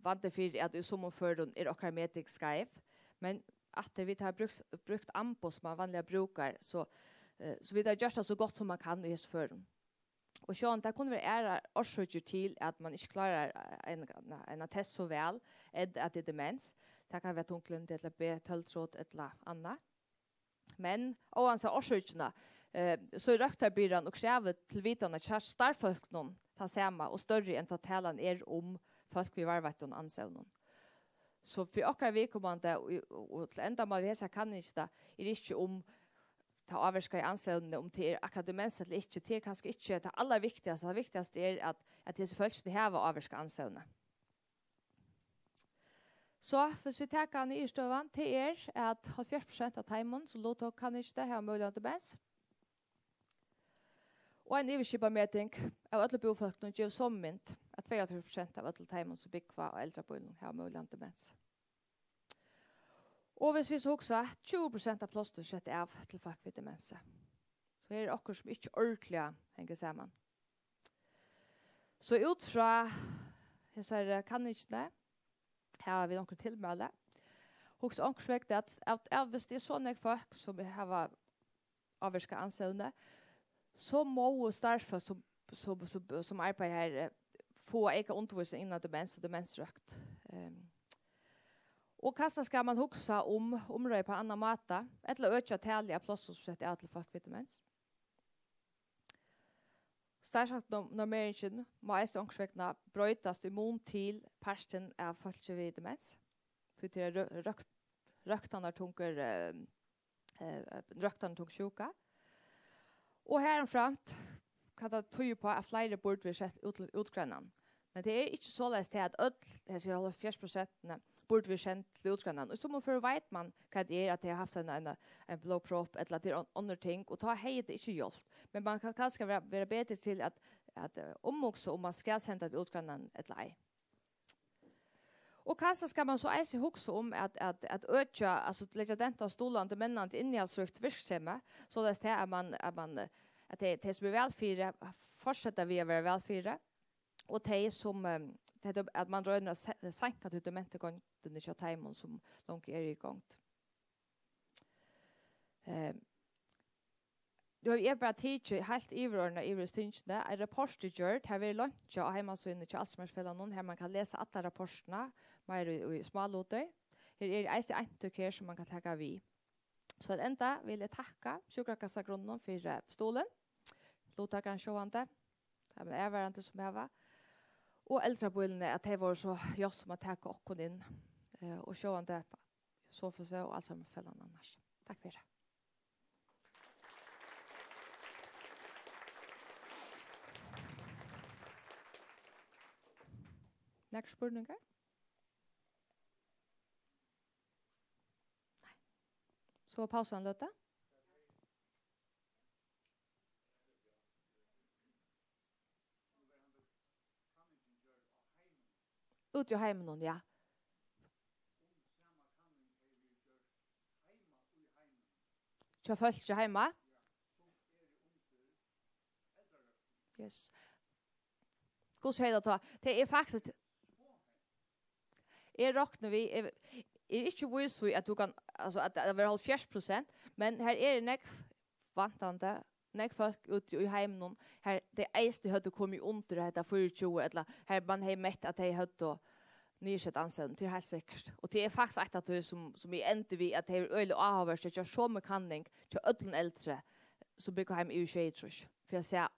vandi fyri, at í summum førum er okkara meting skeiv, men aftur, vit hava brúkt, brúkt amboð, sum man vanliga brúkar, so, eh, so vit hava gjørt tað so gott, sum man kann í hesum førum. Og sjálvandi, tað kunnu vera aðrar orsøkir til, at man ikki klárar ein, ein, ein test so væl, enn at tað er demens. Tað kann vera tunglyndi ella B tólv-trot ella annað. Men óansæð orsøkina, eh, so er røktarbyrðan og kravið til vitan hjá starvsfólkunum tað sama og størri enn tá talan er um fólk við varðveittum andevnum. So fyri okkara viðkomandi og, og, og til endamál við hesa kanningina er ikki um tað ávirkar í andstøðuni, um tað er akkurát demens ella ikki, tað er kanska ikki tað allarviktigasta. Tað viktigasta er, at, at hesi fólkini hava ávirkað andstøðuna. So, viss vit taka niðurstøðan, tað er, at hálvfjerðs prosent av teimum, sum luttóku kanningini, hava møguligan demens. Og ein yvirskipað meting av øllum búfólkunum gevur somu mynd, at tveyoghálvfjerðs prosent av øllum teimum, sum búgva á eldrabýlinum, hava møguligan demens. Og viss vit so hugsa, tjúgu prosent av plássum sett av til fólk við demensi. So her er okkurt, sum ikki ordiliga hongur saman. So út frá hesari kanningini hava vit onkra tilmæli. Hugsa onkursvegna at, at, at viss tað er so nógv fólk, sum hava ávirkað andstøðuna, so mugu starvsfólk, sum, sum, sum, sum arbeiða her, eh, fáa eyka undirvísing innan demens og demensrøkt. Ehm, og kanska skal man hugsa um umrøðu á annan máta, ella økja talið av plássum, sum sett av til fólk við demens. Starvsfólkanormeringin má eisini onkursvegna broytast í mun til partin av fólki við demens. Tí tað er rø-, røkt-, røktanartungur, eh, eh, røktanartung sjúka. Og harumframt kann tað týða upp á, at fleiri burdu verið sett út til útgreinan. Men tað er ikki soleiðis, tað at øll hesi hálvfjerðs prosentini burdu verið send til útgreinan. Í summum førum veit man, hvat tað er, at tey hava havt ein, ein, ein blóðpropp, ella at tað er on-, onnur ting, og tá hevði tað ikki hjálpt. Men man kann kanska vera, vera betri til at, at, eh, umhugsa, um man skal senda til útgreinan ella ei. Og kanska skal man so eisini hugsa um at, at, at økja, altso leggja dent á stuðlandi, mennandi, innihaldsríkt virksemi, soleiðis tað at man, at man, eh, at tey, tey sum eru væl fyri, fortseta við at vera væl fyri, og tey sum, eh, tey, at man roynir at se-, seinka tí dementu gongdini hjá teimum sum longu eru í gongd. Eh, nú havi eg bara tikið heilt yvirordnað yvir í stingini. Ein rapport er gjørd, har verður leinkað á heimasíðuni hjá Alzheimerfelagnum, har man kann lesa allar rapportirnar, meira í, í smálutir. Her eru eisini eintøk her, sum man kann taka við. So at enda vil eg takka Sjúkrakassagrunnum fyri stuðulin, luttakaran sjálvandi, teimum avvarðandi sum hava, og eldrabýlini, at tey vóru so hjálpsom at taka okkum inn, eh, og sjálvandi Sofusa og Alzheimerfelagnum annars. Takk fyri. Nakrir spurningar? Nei. So var pausa ein løtu. Úti í heiminum, ja. Hjá fólki heima? Yes. Hvussu er tað tá? Tað er faktiskt, eg rokni við, eg, eg eri ikki vís í, at tú kann, altso, at tað verður hálvfjerðs prosent, men her eru nógv vantandi, nógv fólk úti í heiminum, har tey eisini høvdu komið undir hetta fýraogtjúgu, ella har man hevði mett, at tey høvdu niðursett andstøðuna, tað er heilt sikkurt. Og tað er faktiskt eitt av tí, sum, sum eg endi við, at tað er øgiliga áhugavert at gera somu kanning hjá øllum eldri, sum búgva heima yvir sjeyogtrýss, fyri at sjá,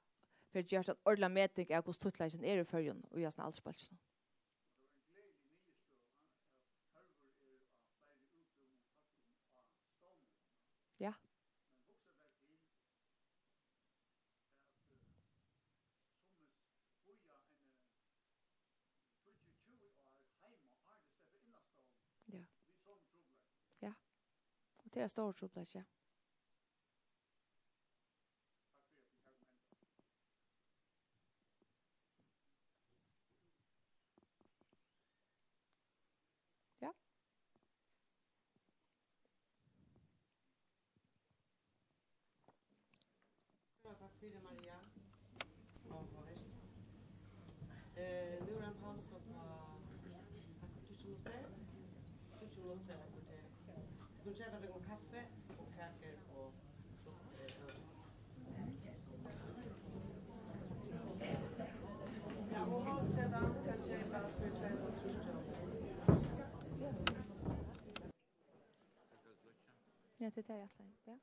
fyri at gera ein ordiligan meting av, hvussu títtleikin er í Føroyum í hasum aldursbólkinum. Ja. Ja. Ja. Og tað er ein stórur trupulleiki, ja. Ja. Stórur takk fyri, Maria. Áhugavert. Eh, nú er ein pausa uppá, takk fyri, tíggju minuttir. Tíggju minuttir, takk fyri. Vit kunnu keypa tykkum kaffi og kakur og fruktir og øl. Ja, og hálsketa kann keypast fyri tvey hundrað og trýss krónur. Ja, tað er tað, eg ætlaði. Ja.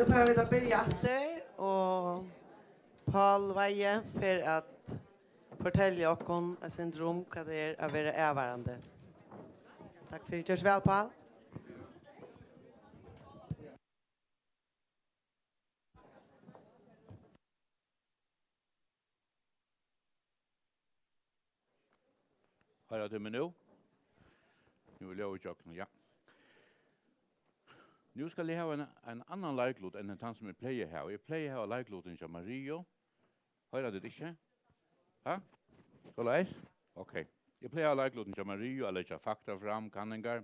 Nú fara vit at byrja aftur, og Pál Weihe fer at fortelja okkum eitt sindur um, hvat tað er at vera avvarðandi. Takk fyri. Ger so væl, Pál. Hoyra tit meg nú? Nú er ljóðið gjøgnum, ja. Nú skal eg hava ein, ein annan leiklut enn tann, sum eg plagi at hava. Eg plagi at hava leiklutin hjá Mariu. Hoyra tit ikki? Ha? Soleiðis? Ok. Eg plagi at hava leiklutin hjá Mariu, at leggja fakta fram, kanningar.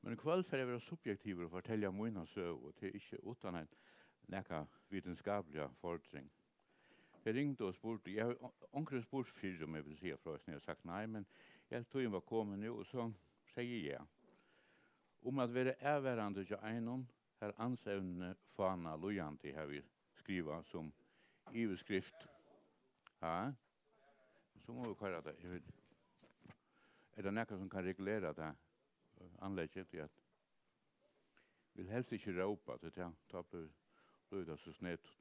Men í kvøld fari eg at vera subjektivur og fortelja mína søgu, og tað er ikki uttan ein nakað vitskapliga fordring. Tey ringdu og spurdu, eg havi o-, onkur hevur spurt fyrr, um eg vil siga frá, sum eg havi sagt nei, men eg helt, tíðin var komin nú, og so segði eg ja. Um at vera avvarðandi hjá einum, har andevnini fána líðandi, havi eg skrivað sum yvirskrift. Ha? So mugu vit koyra tað. Eg veit. Er tað nakar, sum kann regulera tað? Anleggið, tí at vil helst ikki rópa, tí tað, tá blívur, blívur tað so snetut.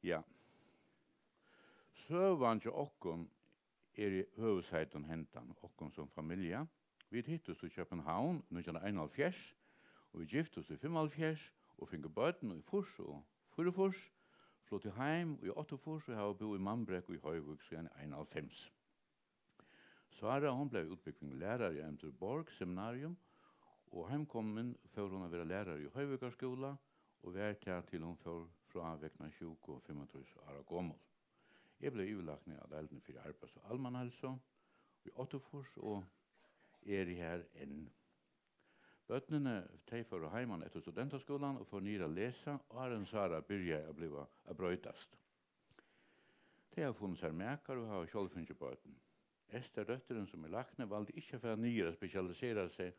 Ja. Søgan hjá okkum er í høvuðsheitum hendan, okkum sum familja. Vit hittust í København nítjan hundrað og einoghálvfjerðs, og vit giftust í fimmoghálvfjerðs og fingu børn í fýrs og fýraogfýrs, fluttu heim í áttaogfýrs og hava búð í Mambrekku í Hoyvík síðan einoghálvfems. Sára, hon bleiv útbúgvin lærari á M T Borg Seminarium, og heimkomin fór hon at vera lærari í Hoyvíkar skúla og var tað, til hon fór frá vegna sjúku, fimmogtrýss ára gomul. Eg bleiv yvirlækni á deildini fyri arbeiðs- og almannaheilsu í áttaogfýrs og eri har enn. Børnini, tey fóru heiman eftir studentaskúlan og fóru niður at lesa, áðrenn Sára byrjaði at bliva, at broytast. Tey hava funnið sær makar og hava sjálv fingið børn. Esther, dóttirin, sum er lækni, valdi ikki at fara niður at spesialisera seg,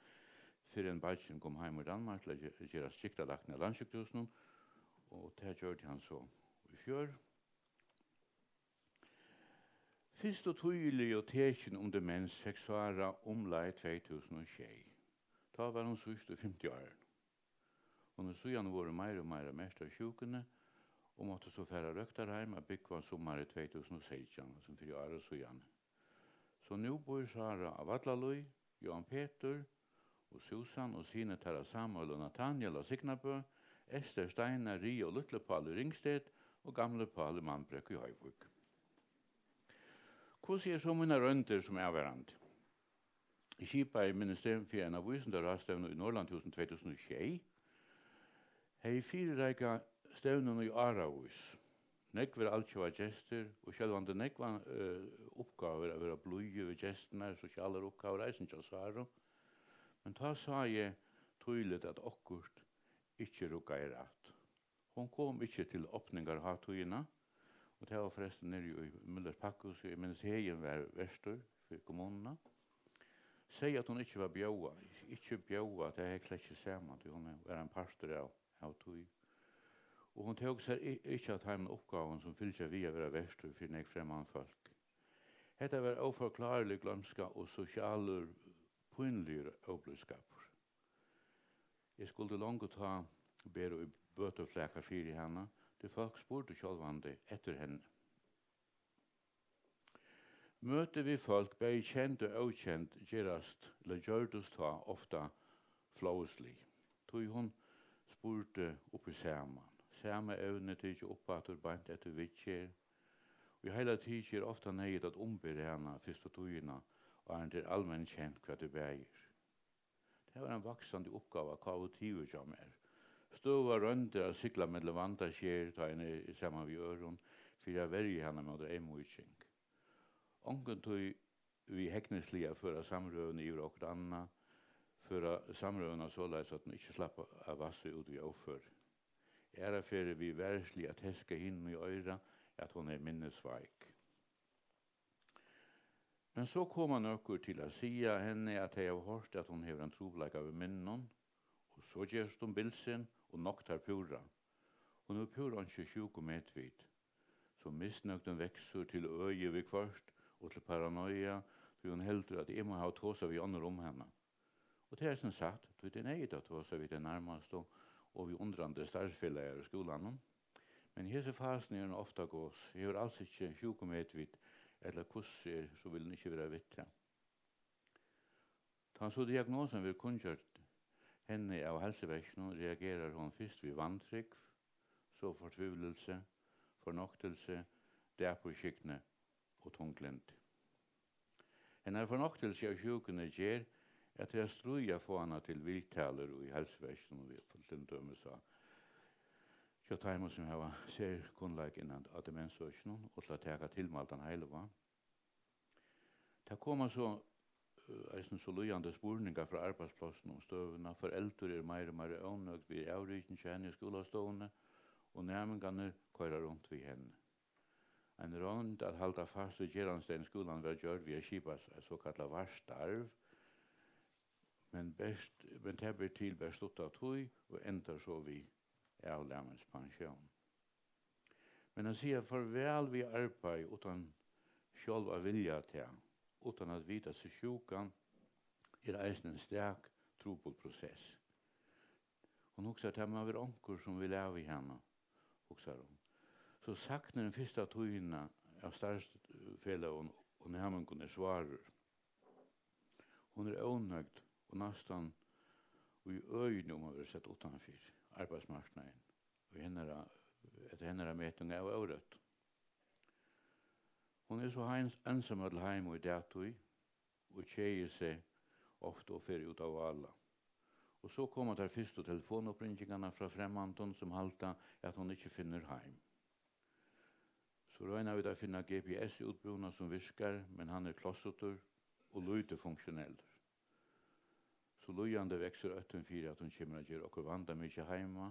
fyrr enn beiggin kom heim úr Danmark til at ge-, gerast sjúkralækni á Landssjúkrahúsinum, og tað gjørdi hann so í fjør. Fyrstu týðiligu tekin um demens fekk Sára umleið tvey túsund og sjey. Tá var hon síðst í fimti árunum. Hon er síðan vorðin meira og meira merkt av sjúkuni og mátti so fara á røktarheim at búgva summarið tvey túsund og seytjan, sum fyri ári síðani. So nú býr Sára á Vallalíð, Jóhan Petur og Susan og synir teirra Sámuel og Nathaniel á Signabø, Esther, Steinar, Ria og lítli Pál í Ringsted og gamli Pál í Mambrekku í Hoyvík. Hvussu er so mínar royndir sum avvarðandi? Eg skipaði, minnist eg, fyri eina vísindaráðstevnu í Norðurlandahúsinum tvey túsund og sjey. Hevði fyrireikað stevnuna í áravís. Nógvir altjóða gestir og sjálvandi nógvar, eh, uppgávur at vera blíð við gestirnar, sosialar uppgávur, eisini hjá Sáru. Men tá sá eg týðiligt, at okkurt ikki ruggaði rætt. Hon kom ikki til opningarhátíðina, og tað var forrestin niðri í Møllers Pakkhúsi, eg minnist, Heðin var vertur fyri kommununa. Segði, at hon ikki var bjóðað, ikki bjóðað, tað hevði klekið saman, tí hon var ein partur av, av tí. Og hon tók sær i-, ikki av teimum uppgávum, sum fylgja við at vera vertur fyri nógv fremman fólk. Hetta var óforklárilig gloymska og sosialur, pínligur óblíðskapur. Eg skuldi longu tá bera í bøtuflaka fyri hana, tí fólk spurdu sjálvandi eftir henni. Møti við fólk, bæði kend og ókend, gerast, ella gjørdust tá ofta flovislig, tí hon spurdi upp í saman. Sama evni tikið upp aftur beint eftir viðgerð. Í heila tikið er ofta neyðugt at umbera hana fyrstu tíðina, áðrenn tað er alment kent, hvat er bagir. Tað var ein vaksandi uppgáva, K U tíggju hjá mær. Støðugar royndir at sigla millum vandaskeið, tá ein er saman við øðrum, fyri at verja hana móti eyðmýking. Onkuntíð við hegnisliga at føra samrøðuna yvir á okkurt annað, føra samrøðuna soleiðis, at hon ikki slapp at vassa út í óføri. Aðrar ferðir við varisliga at teska hinum í oyra, at hon er minnisveik. Men so koma nøkur til at siga henni, at tey hava hoyrt, at hon hevur ein trupulleika við minnum, og so gerst hon bilsin og noktar púra. Hon hevur púra einki sjúkumetvit. So misnøgdin veksur til øði viðhvørt og til paranoia, tí hon heldur, at eg má hava tosað við onnur um hana. Og tað er eisini satt, tí tað er neyðugt at tosa við tey nærmastu og við undrandi starvsfelagar í skúlanum. Men í hesi fasuni er hon ofta gos, hevur als ikki sjúkumedvit ella hvussu er, so vil hon ikki vera við tað. Tá so diagnosan verður kunngjørd henni av heilsuverkinum, reagerar hon fyrst við vantrúgv, so fortvivlilsi, fornøgtilsi, dapurskygni og tunglyndi. Hennara fornøgtilsi av sjúkuni ger, at tað er stríð at fáa hana til viðtalur í heilsuverkinum, við til dømis á, hjá teimum, sum hava serkunnleika innan á demensøkinum, og til at taka tilmældan heilivág. Tað koma so, eh, eisini so líðandi spurningar frá arbeiðsplássinum um støðuna. Foreldur eru meira og meira ónøgd við avrikið hjá henni í skúlastovuni, og næmingarnir koyra runt við henni. Ein roynd at halda fast við gerandisdagin í skúlanum var gjørd við at skipa s-, eitt sokallað varstarv, men bert, men tað ber til bert stutta tíð og endar so við avlamispensjón. Men at siga farvæl við arbeiði uttan sjálv at vilja tað, uttan at vita seg sjúkan, er eisini ein stak trupul prosess. Hon hugsar, tað má vera onkur, sum vil av við hana, hugsar hon. So saknurin fyrsta tíðina av starvsfeløgum og næmingum er svárur. Hon er ónøgd og næstan í øðini um at vera sett uttanfyri arbeiðsmarknaðin, í hennara, eftir hennara meting av órøttu. Hon er so heins-, einsamøll heima í dagtíð og keðir seg ofta og fer út á vála. Og so koma tær fyrstu telefonuppringingarnar frá fremmandum, sum halda, at hon ikki finnur heim. So royna vit at finna G P S-útbúnað, sum virkar, men hann er klossutur og lítið funktionellur. So líðandi veksur óttin fyri, at hon kemur at gera okkurt vandamikið heima.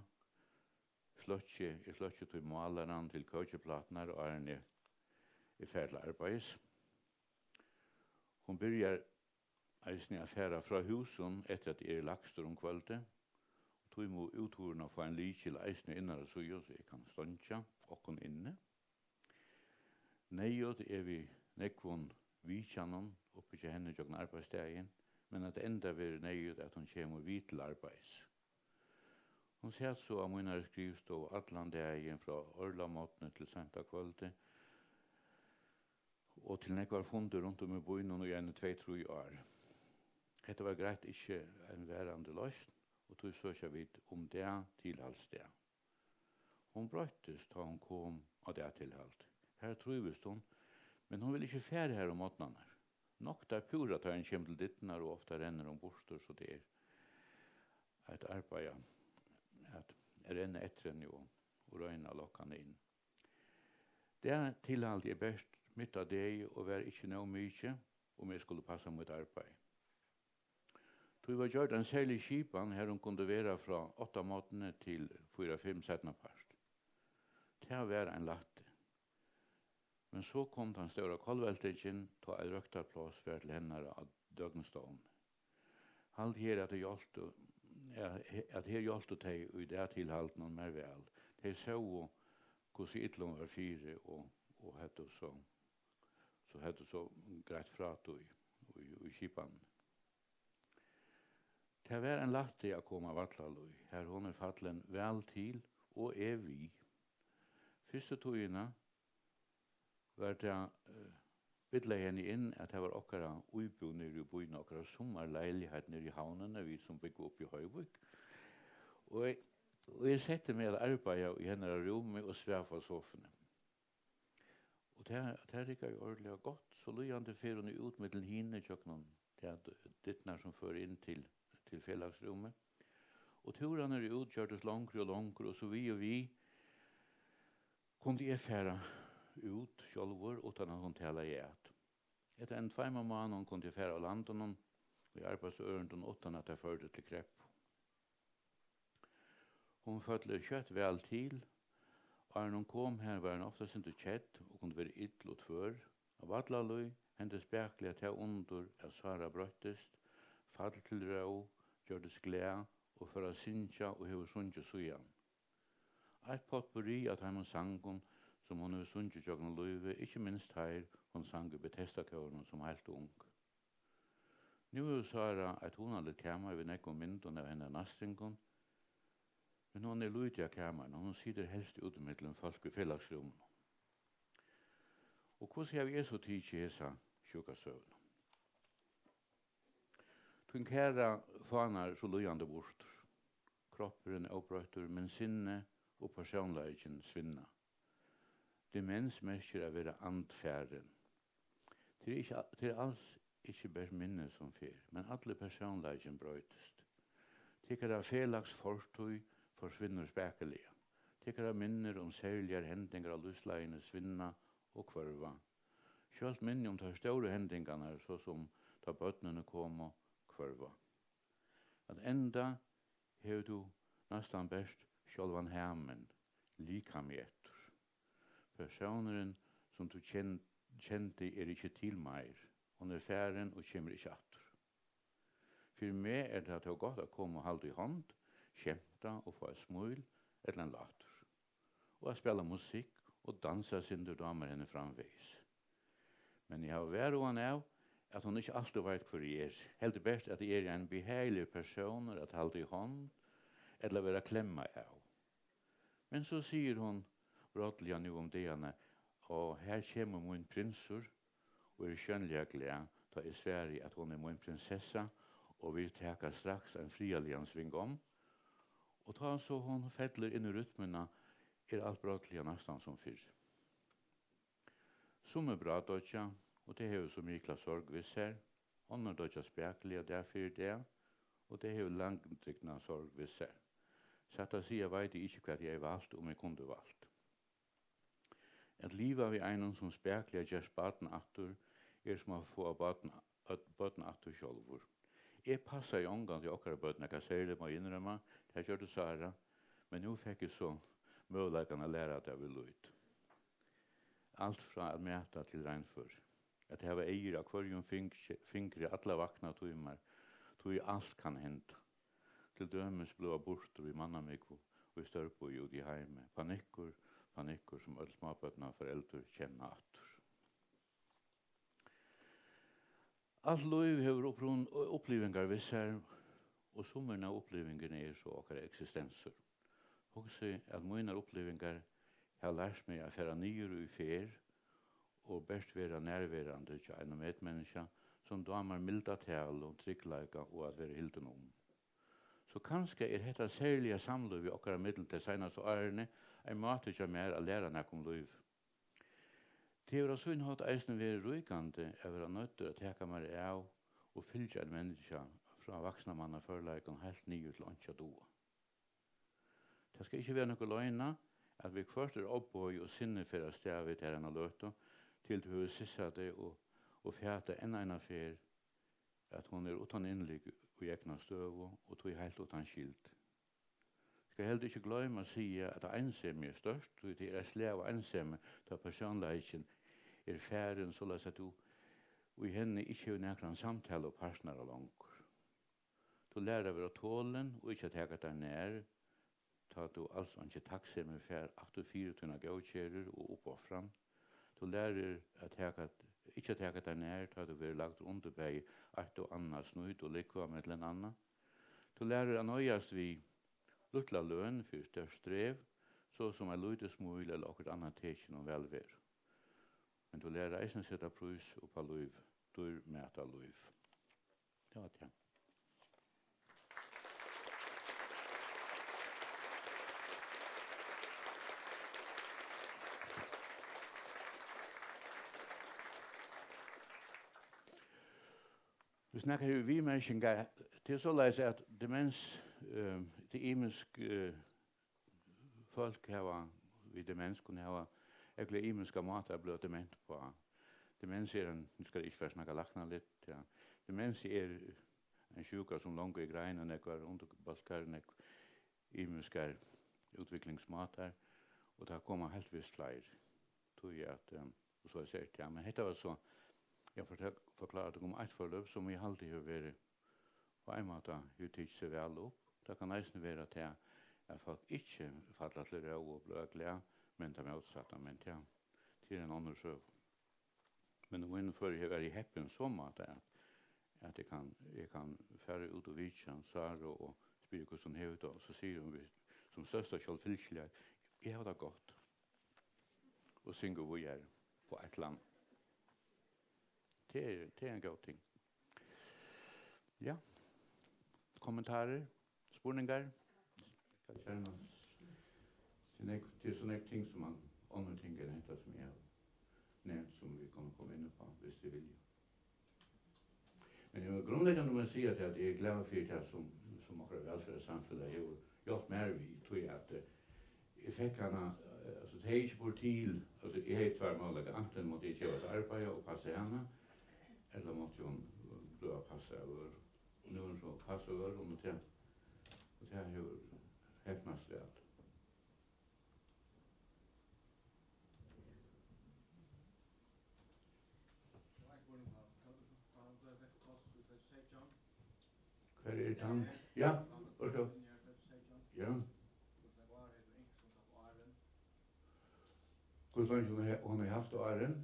Sløkki, eg sløkki tí málaran til kókipláturnar, áðrenn eg, eg fari til arbeiðis. Hon byrjar eisini at fara frá húsum, eftir at eg eri lagstur um kvøldið. Og tí má úthurðin fáa ein lykil eisini á innara síðu, so eg kann steingja okkum inni. Neyðugt er við nógvum vitjanum uppi hjá henni gjøgnum arbeiðsdagin, men at enda verður neyðugt, at hon kemur við til arbeiðis. Hon sat so á mínari skrivstovu allan dagin, frá árla morgni til seint á kvøldi, og til nógvar fundir runt um í býnum í eini tvey, trý ár. Hetta var greitt ikki ein varandi loysn, og tí søkja vit um dagtilhaldsdag. Hon broyttist, tá hon kom á dagtilhald. Har trívist hon, men hon vil ikki fara har um morgnarnar. Noktar púra, tá hon kemur til dyrnar, og ofta rennur hon burtur, so tað er eitt arbeiði at renna eftir henni og, og royna at lokka hana inn. Dagtilhaldið er bert mitt á degi og var ikki nóg mikið, um eg skuldi passa mítt arbeiði. Tí var gjørd ein serlig skipan, har hon kundi vera frá átta morgni til fýra, fimm seinnapart. Tað var ein lætti. Men so kom tann stóra kollveltingin, tá eitt røktarpláss var til hennara á døgnstovuni. Haldi her, at tey hjálptu, at, at her hjálptu tey í dagtilhaldinum mær væl. Tey sóu, hvussu illa hon var fyri, og, og høvdu so, so høvdu so greitt frá tí í, í, í skipanini. Tað var ein lætti at koma á Vallalíð, har hon er fallin væl til og er við. Fyrstu tíðina var tað, eh, billaði henni inn, at tað var okkara íbúð niðri í býnum, okkara summarleiligheit niðri í Havnini, vit sum búgva uppi í Hoyvík. Og eg, og eg setti meg at arbeiða í hennara rúmi og svav á sofuni. Og tað, tað riggaði ordiliga gott. So líðandi fer hon út millum hini gjøgnum tær dyrnar, sum føra inn til, til felagsrúmið. Og túrarnir út gjørdust longri og longri, og so við og við kundi eg fara út sjálvur, uttan at hon talaði at. Eftir einum tveimum mánaðum kundi eg fara av landinum í arbeiðsørindum, uttan at tað førdi til kreppu. Hon fór skjótt væl til. Áðrenn hon kom har, var hon ofta eitt sindur kedd og kundi vera ill og tvør. Á Vallalíð hendi spakuliga tað undur, at Sára broyttist, fall til ró, gjørdist glað og fór at syngja og hevur sungið síðan. Eitt potpourri av teimum sangum, sum hon hevur sungið gjøgnum lívið, ikki minst teir, hon sang í Betesdakórinum sum heilt ung. Nú hevur Sára eitt hugnaligt kamar við nógvum myndum av hennara næstingum, men hon er lítið á kamarinum, hon situr helst út millum fólk í felagsrúminum. Og hvussu havi eg so tikið hesa sjúkasøguna? Tín kæra fánar so líðandi burtur. Kroppurin er óbroyttur, men sinnið og persónleikin svinna. Demens merkir at vera andfarin. Tað er ikki, tað er als ikki bert minnið, sum fer, men allur persónleikin broytist. Tykkara felags fortíð forsvinnur spakuliga. Tykkara minnir um serligar hendingar á lívsleiðini svinna og hvørva. Sjálvt minni um tær stóru hendingarnar, so sum tá børnini komu, hvørva. At enda hevur tú næstan bert sjálvan hamin, likamið eftir. Persónurin, sum tú ken-, kendi, er ikki til meir. Hon er farin og kemur ikki aftur. Fyri meg er tað tó gott at koma og halda í hond, skemta og fáa eitt smíl ella ein látur. Og at spæla musikk og dansa eitt sindur dámar henni framvegis. Men eg havi varhugan av, at hon ikki altíð veit, hvør eg eri, heldur bert, at eg eri ein behagiligur persónur at halda í hond ella vera klemma av. Men so sigur hon brádliga nú um dagarnar: "Á, her kemur mín prinsur," og er sjónliga glað, tá eg svari, at hon er mín prinsessa, og vit taka straks ein friðarligan sving um. Og tá so hon fellur inn í rytmuna, er alt brádliga næstan sum fyrr. Summi bráðdoyggja, og tað hevur so mikla sorg við sær. Onnur doyggja spakuliga dag fyri dag, og tað hevur langdrigna sorg við sær. Satt at siga veit eg ikki, hvat eg hevði valt, um eg kundi valt. At liva við einum, sum spakuliga gerst barn aftur, er sum at fáa barn, børn aftur sjálvur. Eg passaði ongantíð okkara børn nakað serligt, má eg innrømma, tað gjørdi Sára, men nú fekk eg so møguleikan at læra tað við lít. Alt frá at mata til reinføri. At hava eygu á hvørjum fing-, fingri allar vaknar tímar, tí alt kann henda. Til dømis blíva burtur í mannamúgvu í stórbýi úti í heimi. Panikkur, panikkur, sum øll smábørnaforeldur kenna aftur. Alt lív hevur upprun-, upplivingar við sær, og summir av upplivingini eru so okkara eksistensur. Hugsi, at mínar upplivingar hava lært meg at fara niður í ferð og bert vera nærverandi hjá einum medmenniskja, sum dámar milda talu, tryggleika og at vera hildin um. So kanska er hetta serliga samlívið okkara millum tey seinastu árini ein máti hjá mær at læra nakað um lív. Tað hevur á sín hátt eisini verið ríkandi at vera noyddur at taka mær av og fylgja einum menniskja frá vaksnamannaførleikum heilt niður til einki at duga. Tað skal ikki vera nøkur loyna, at viðhvørt er ovboðið og sinnið fer avstað við tær eina løtu, til tú hevur sissað teg og, og fatað enn eina ferð, at hon er uttan innlit í egna støðu og tí heilt uttan skyld. Skal heldur ikki gloyma at siga, at einsemi er stórt, tí tað er eitt slag av einsemi, tá persónleikin er farin, soleiðis at tú í henni ikki hevur nakran samtalupartnara longur. Tú lærir at vera tolin og ikki at taka tær nær, tá tú als einki takksemið fær aftur fyri tínar góðgerðir og uppofran. Tú lærir at taka, ikki at taka tær nær, tá tú verður lagdur undir bæði eitt og annað snýt og lúgvu millum annað. Tú lærir at noyðast við lítla løn fyri stórt strev, so sum eitt lítið smíl ella okkurt annað tekin um vælveru. Men tú lærir eisini at seta prís upp á lív, dýrmæta lív. Tað var tað. Vit snakka her um viðmerkingar. Tað er soleiðis, at demens, eh, tað er ymisk, eh, fólk hava við demens kunnu hava ógvuliga ymiskar mátar at blíva dement uppá. Demens er ein, nú skal eg ikki fara at snakka læknaligt, ja. Demens er ein sjúka, sum longu er greind á nógvar undirbólkar, nógv ymiskar útviklingsmátar, og tað koma heilt vist fleiri. Tí at, ehm, og so er tað, ja, men hetta var so, eg fortel-, forklári tykkum um eitt forløp, sum eg haldi hevur verið á ein máta hevur tikið seg væl upp. Tað kann eisini vera tað, at fólk ikki falla til ró og blíva glað, men tað mótsatta, men tað, tað er ein onnur søga. Men í mínum føri hevur verið heppin so máta, at, at eg kann, eg kann fara út og vitja Sáru og spyrja, hvussu hon hevur tað, og so sigur hon við sum størsta sjálvfylgisligheit: "Eg havi tað gott." Og syngur víðari upp á eitt ella annað. Tað er, tað er ein góð ting. Ja. Kommentarar? Spurningar? Skal kennast. Tað er nógv, tað er so nógv ting, sum man, onnur ting enn hetta, sum eg havi nevnt, sum vit kunnu koma inn uppá, viss tit vilja. Men eg vil grundleggjandi má eg siga, at eg eri glaður fyri tað, sum, sum okkara vælferðarsamfelag hevur hjálpt mær við, tí at, eh, eg fekk hana, eh, altso, tað hevði ikki burið til, altso, eg hevði tveir møguleikar, antin mátti eg geva eitt arbeiði og passa hana, ella mátti hon blíva passað av øðrum. Og nú er hon so passað av øðrum, og tað, og tað hevur heppnast væl. Hvar er tann? Ja, orka. Ja. Hvussu leingi hon he-, hon hevur havt árin?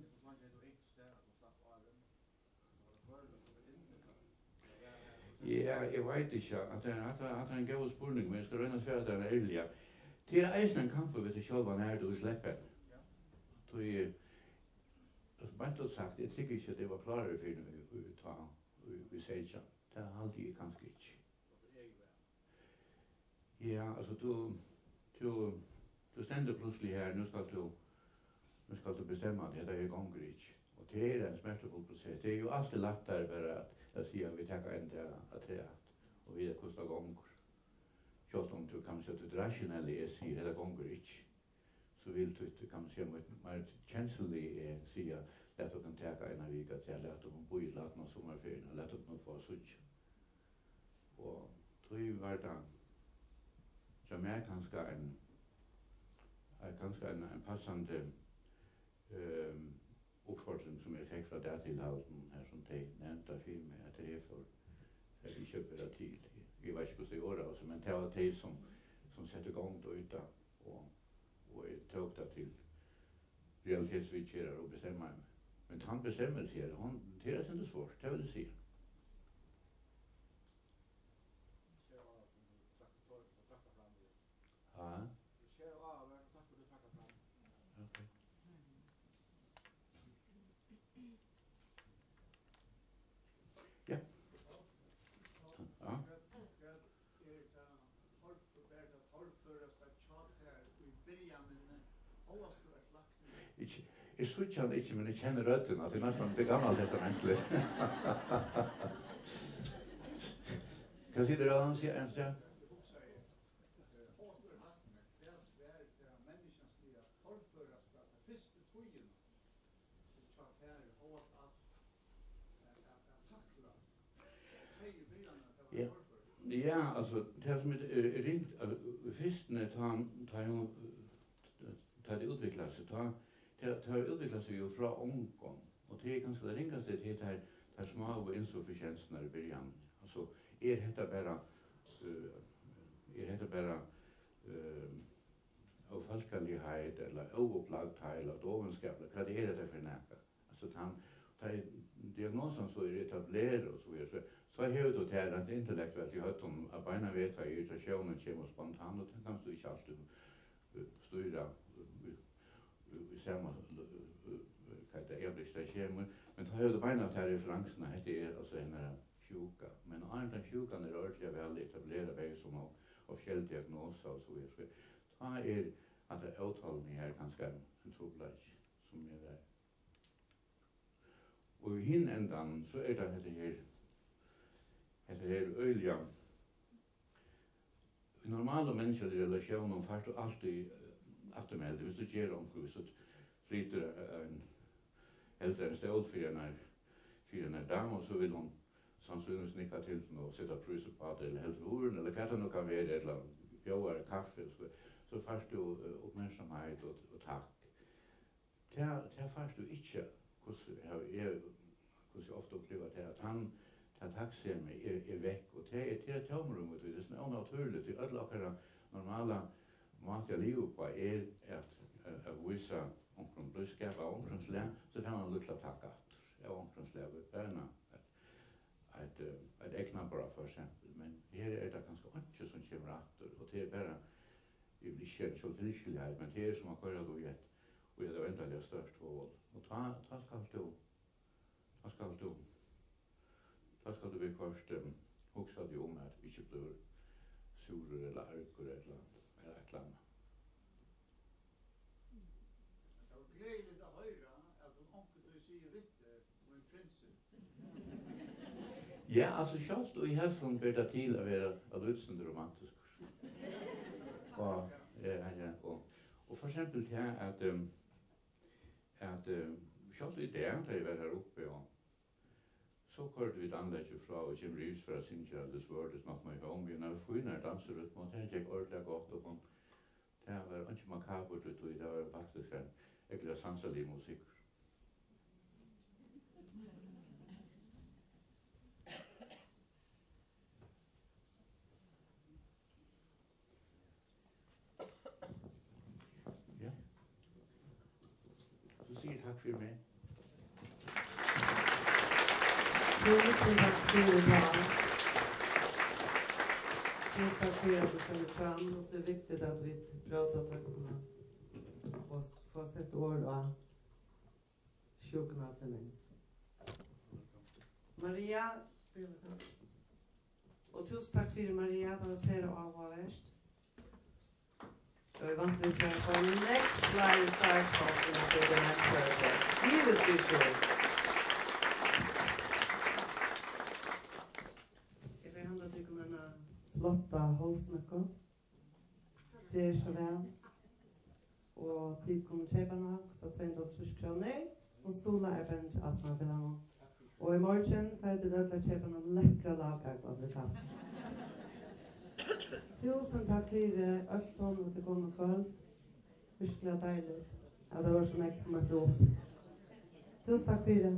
Ja, eg veit ikki, at tað er, at tað, at tað er ein góður spurningur, men eg skal royna at svara tær ærliga. Tað er eisini ein kampur við teg sjálvan, nær tú sleppur henni. Tí, eh, altso, beint út sagt, eg trúgvi ikki, at eg var klárur fyri henni í, í, tá, í, í seytjan. Tað haldi eg kanska ikki. Ja, altso, tú, tú, tú stendur plutselig her, nú skalt tú, nú skalt tú bestemma teg, hetta her gongur ikki. Og tað er ein smertifull prosess. Tað er jú altíð lættari bara at, at siga, vit taka ein dag afturat, og vita, hvussu tað gongur. Sjálvt um tú, kann man siga, tú rationally er, sigur, hetta gongur ikki. So vil títt, kann man siga, mítt meir kensluligi eg siga, lat okkum taka eina viku afturat, lat okkum bíða til aftan á summarferiuna, lat okkum nú fáa at síggja. Og tí var tað hjá mær kanska ein, ein, kanska ein, ein passandi, ehm, uppfordring, sum eg fekk frá dagtilhaldinum her, sum tey nevndu fyri meg, at tey fór, fór ikki at bera til. Eg veit ikki, hvussu tey orðaðu seg, men tað var tey, sum, sum settu gongd í tað, og, og eg tók tað til realitetsvitjarar og bestemmaði meg. Men tann bestemmelsi her, hon, tað er eitt sindur svárt, tað vil eg siga. Ha? Okay. Ja. Ja. Ikki, eg síggi hann ikki, men eg kenni røddina, tað er næstan tað gamla testamentið. Hvat sigur tú, hann sigur, hann sigur? Ja. Ja, altso, tað sum er, er ringt, altso, fyrstuni, tá, tá hon, tá tað útviklar seg, tá, tað, tað útviklar seg jú frá ongum, og tað er kanska tað ringasta, tað er tær, tær smáu innsufficiensurnar í byrjanini. Altso, er hetta bara, øh, er hetta bara, øh, ófólkaligheit ella óupplagdheit ella dovinskapur, hvat er hetta fyri nakað? Altso, tann, tá ið diagnosan so er etablerað og so víðari, so, so hevur tú tað reint intellektuelt í høvdinum, at beinan veg, tá irritasjónin kemur spontant, og tað kanst tú ikki altíð, øh, stýra, øh, í, í, í sama, øh, øh, hvat er tað, øyeblikki tað kemur, men tá hevur tú beinan ta referansuna, hetta er altso hennara sjúka. Men áðrenn tann sjúkan er ordiliga væl etablerað, bæði sum of-, officiell diagnosa og so víðari, so, tá er hatta ótolini her kanska ein, ein trupulleiki, sum er har. Og í hin endan, so er tað hetta her, hetta her øgiliga, í normalum menniskjaligum relatiónum fært tú altíð, eh, afturmeldi, viss tú ger onkurt, viss tú flytur ein, heldur ein stól fyri einar, fyri einar damu, so vil hon sannsynligvis nikka til og seta prís uppá tað, ella heldur hurðina, ella hvat tað nú kann vera, ella bjóðar kaffi, so, so fært tú, eh, uppmerksamheit og, og takk. Tað, tað fært tú ikki, hvussu havi eg, hvussu eg ofta uppliva tað, at hann, tað takksemið er, er vekk, og tað er, tað er tómrúm, tí tað er so ónatúrligt, tí øll okkara normala máti at liva uppá er at, at, at vísa onkrum blíðskap av onkrum slag, so fær mann lítla takk aftur av onkrum slag, bara na-, at, eitt, eh, eitt eygnabráð, for eksempel, men her er tað kanska einki, sum kemur aftur, og tað er bara, eg vil ikki siga sjálvfylgisligheit, men tað er sum at koyra tað í eitt, í eitt óendaliga stórt hol, og tá, tá skalt tú, tá skalt tú, tá skalt tú viðhvørt, em, hugsa teg um, at tú ikki blívur súrur ella argur ella, ella eitt ella annað. Tað var gleðiligt at hoyra, at hon onkuntíð sigur við teg, mín prinsur. Ja, altso, sjálvt í hesum ber tað til at vera eitt lítið sindur romantiskur. Og, ja, ja, og, og for eksempel tað, at, ehm, at, ehm, sjálvt í dag, tá eg var har uppi, og so koyrdu vit anleggið frá, og Jim Reeves fór at syngja This World Is Not My Home við einari fínari dansirytmu, og tað gekk ordiliga gott, og hon, tað var einki makabert í tí, tað var faktiskt ein ógvuliga sansaligur musikkur. Ja. So sigi eg takk fyri meg. Túsund takk fyri tað. Túsund takk fyri at tú stendur fram, og tað er viktigt at vit bróta tøgnina og s-, fáa sett orð á sjúkuna demens. Maria, og túsund takk fyri, Maria, tað var sera áhugavert. Og eg vænti, vit fara at fáa nógv fleiri starvsfólk inn á Fødingarhúsið. Eg vil siga til. Eg vil henda tykkum eina flotta hálsmúkku. Ger so væl. Og tit kunnu keypa hana, kostar tvey hundrað og hálvtrýss krónur, og stuðla arbeiðinum hjá Astmafelagnum. Og í morgin fara tit øll at keypa eina lekkra lagkøku til kaffi. Túsund takk fyri øll somul, at tit komu í kvøld. Virkuliga deiligt, at tað vóru so nógv sum møttu upp. Túsund takk fyri.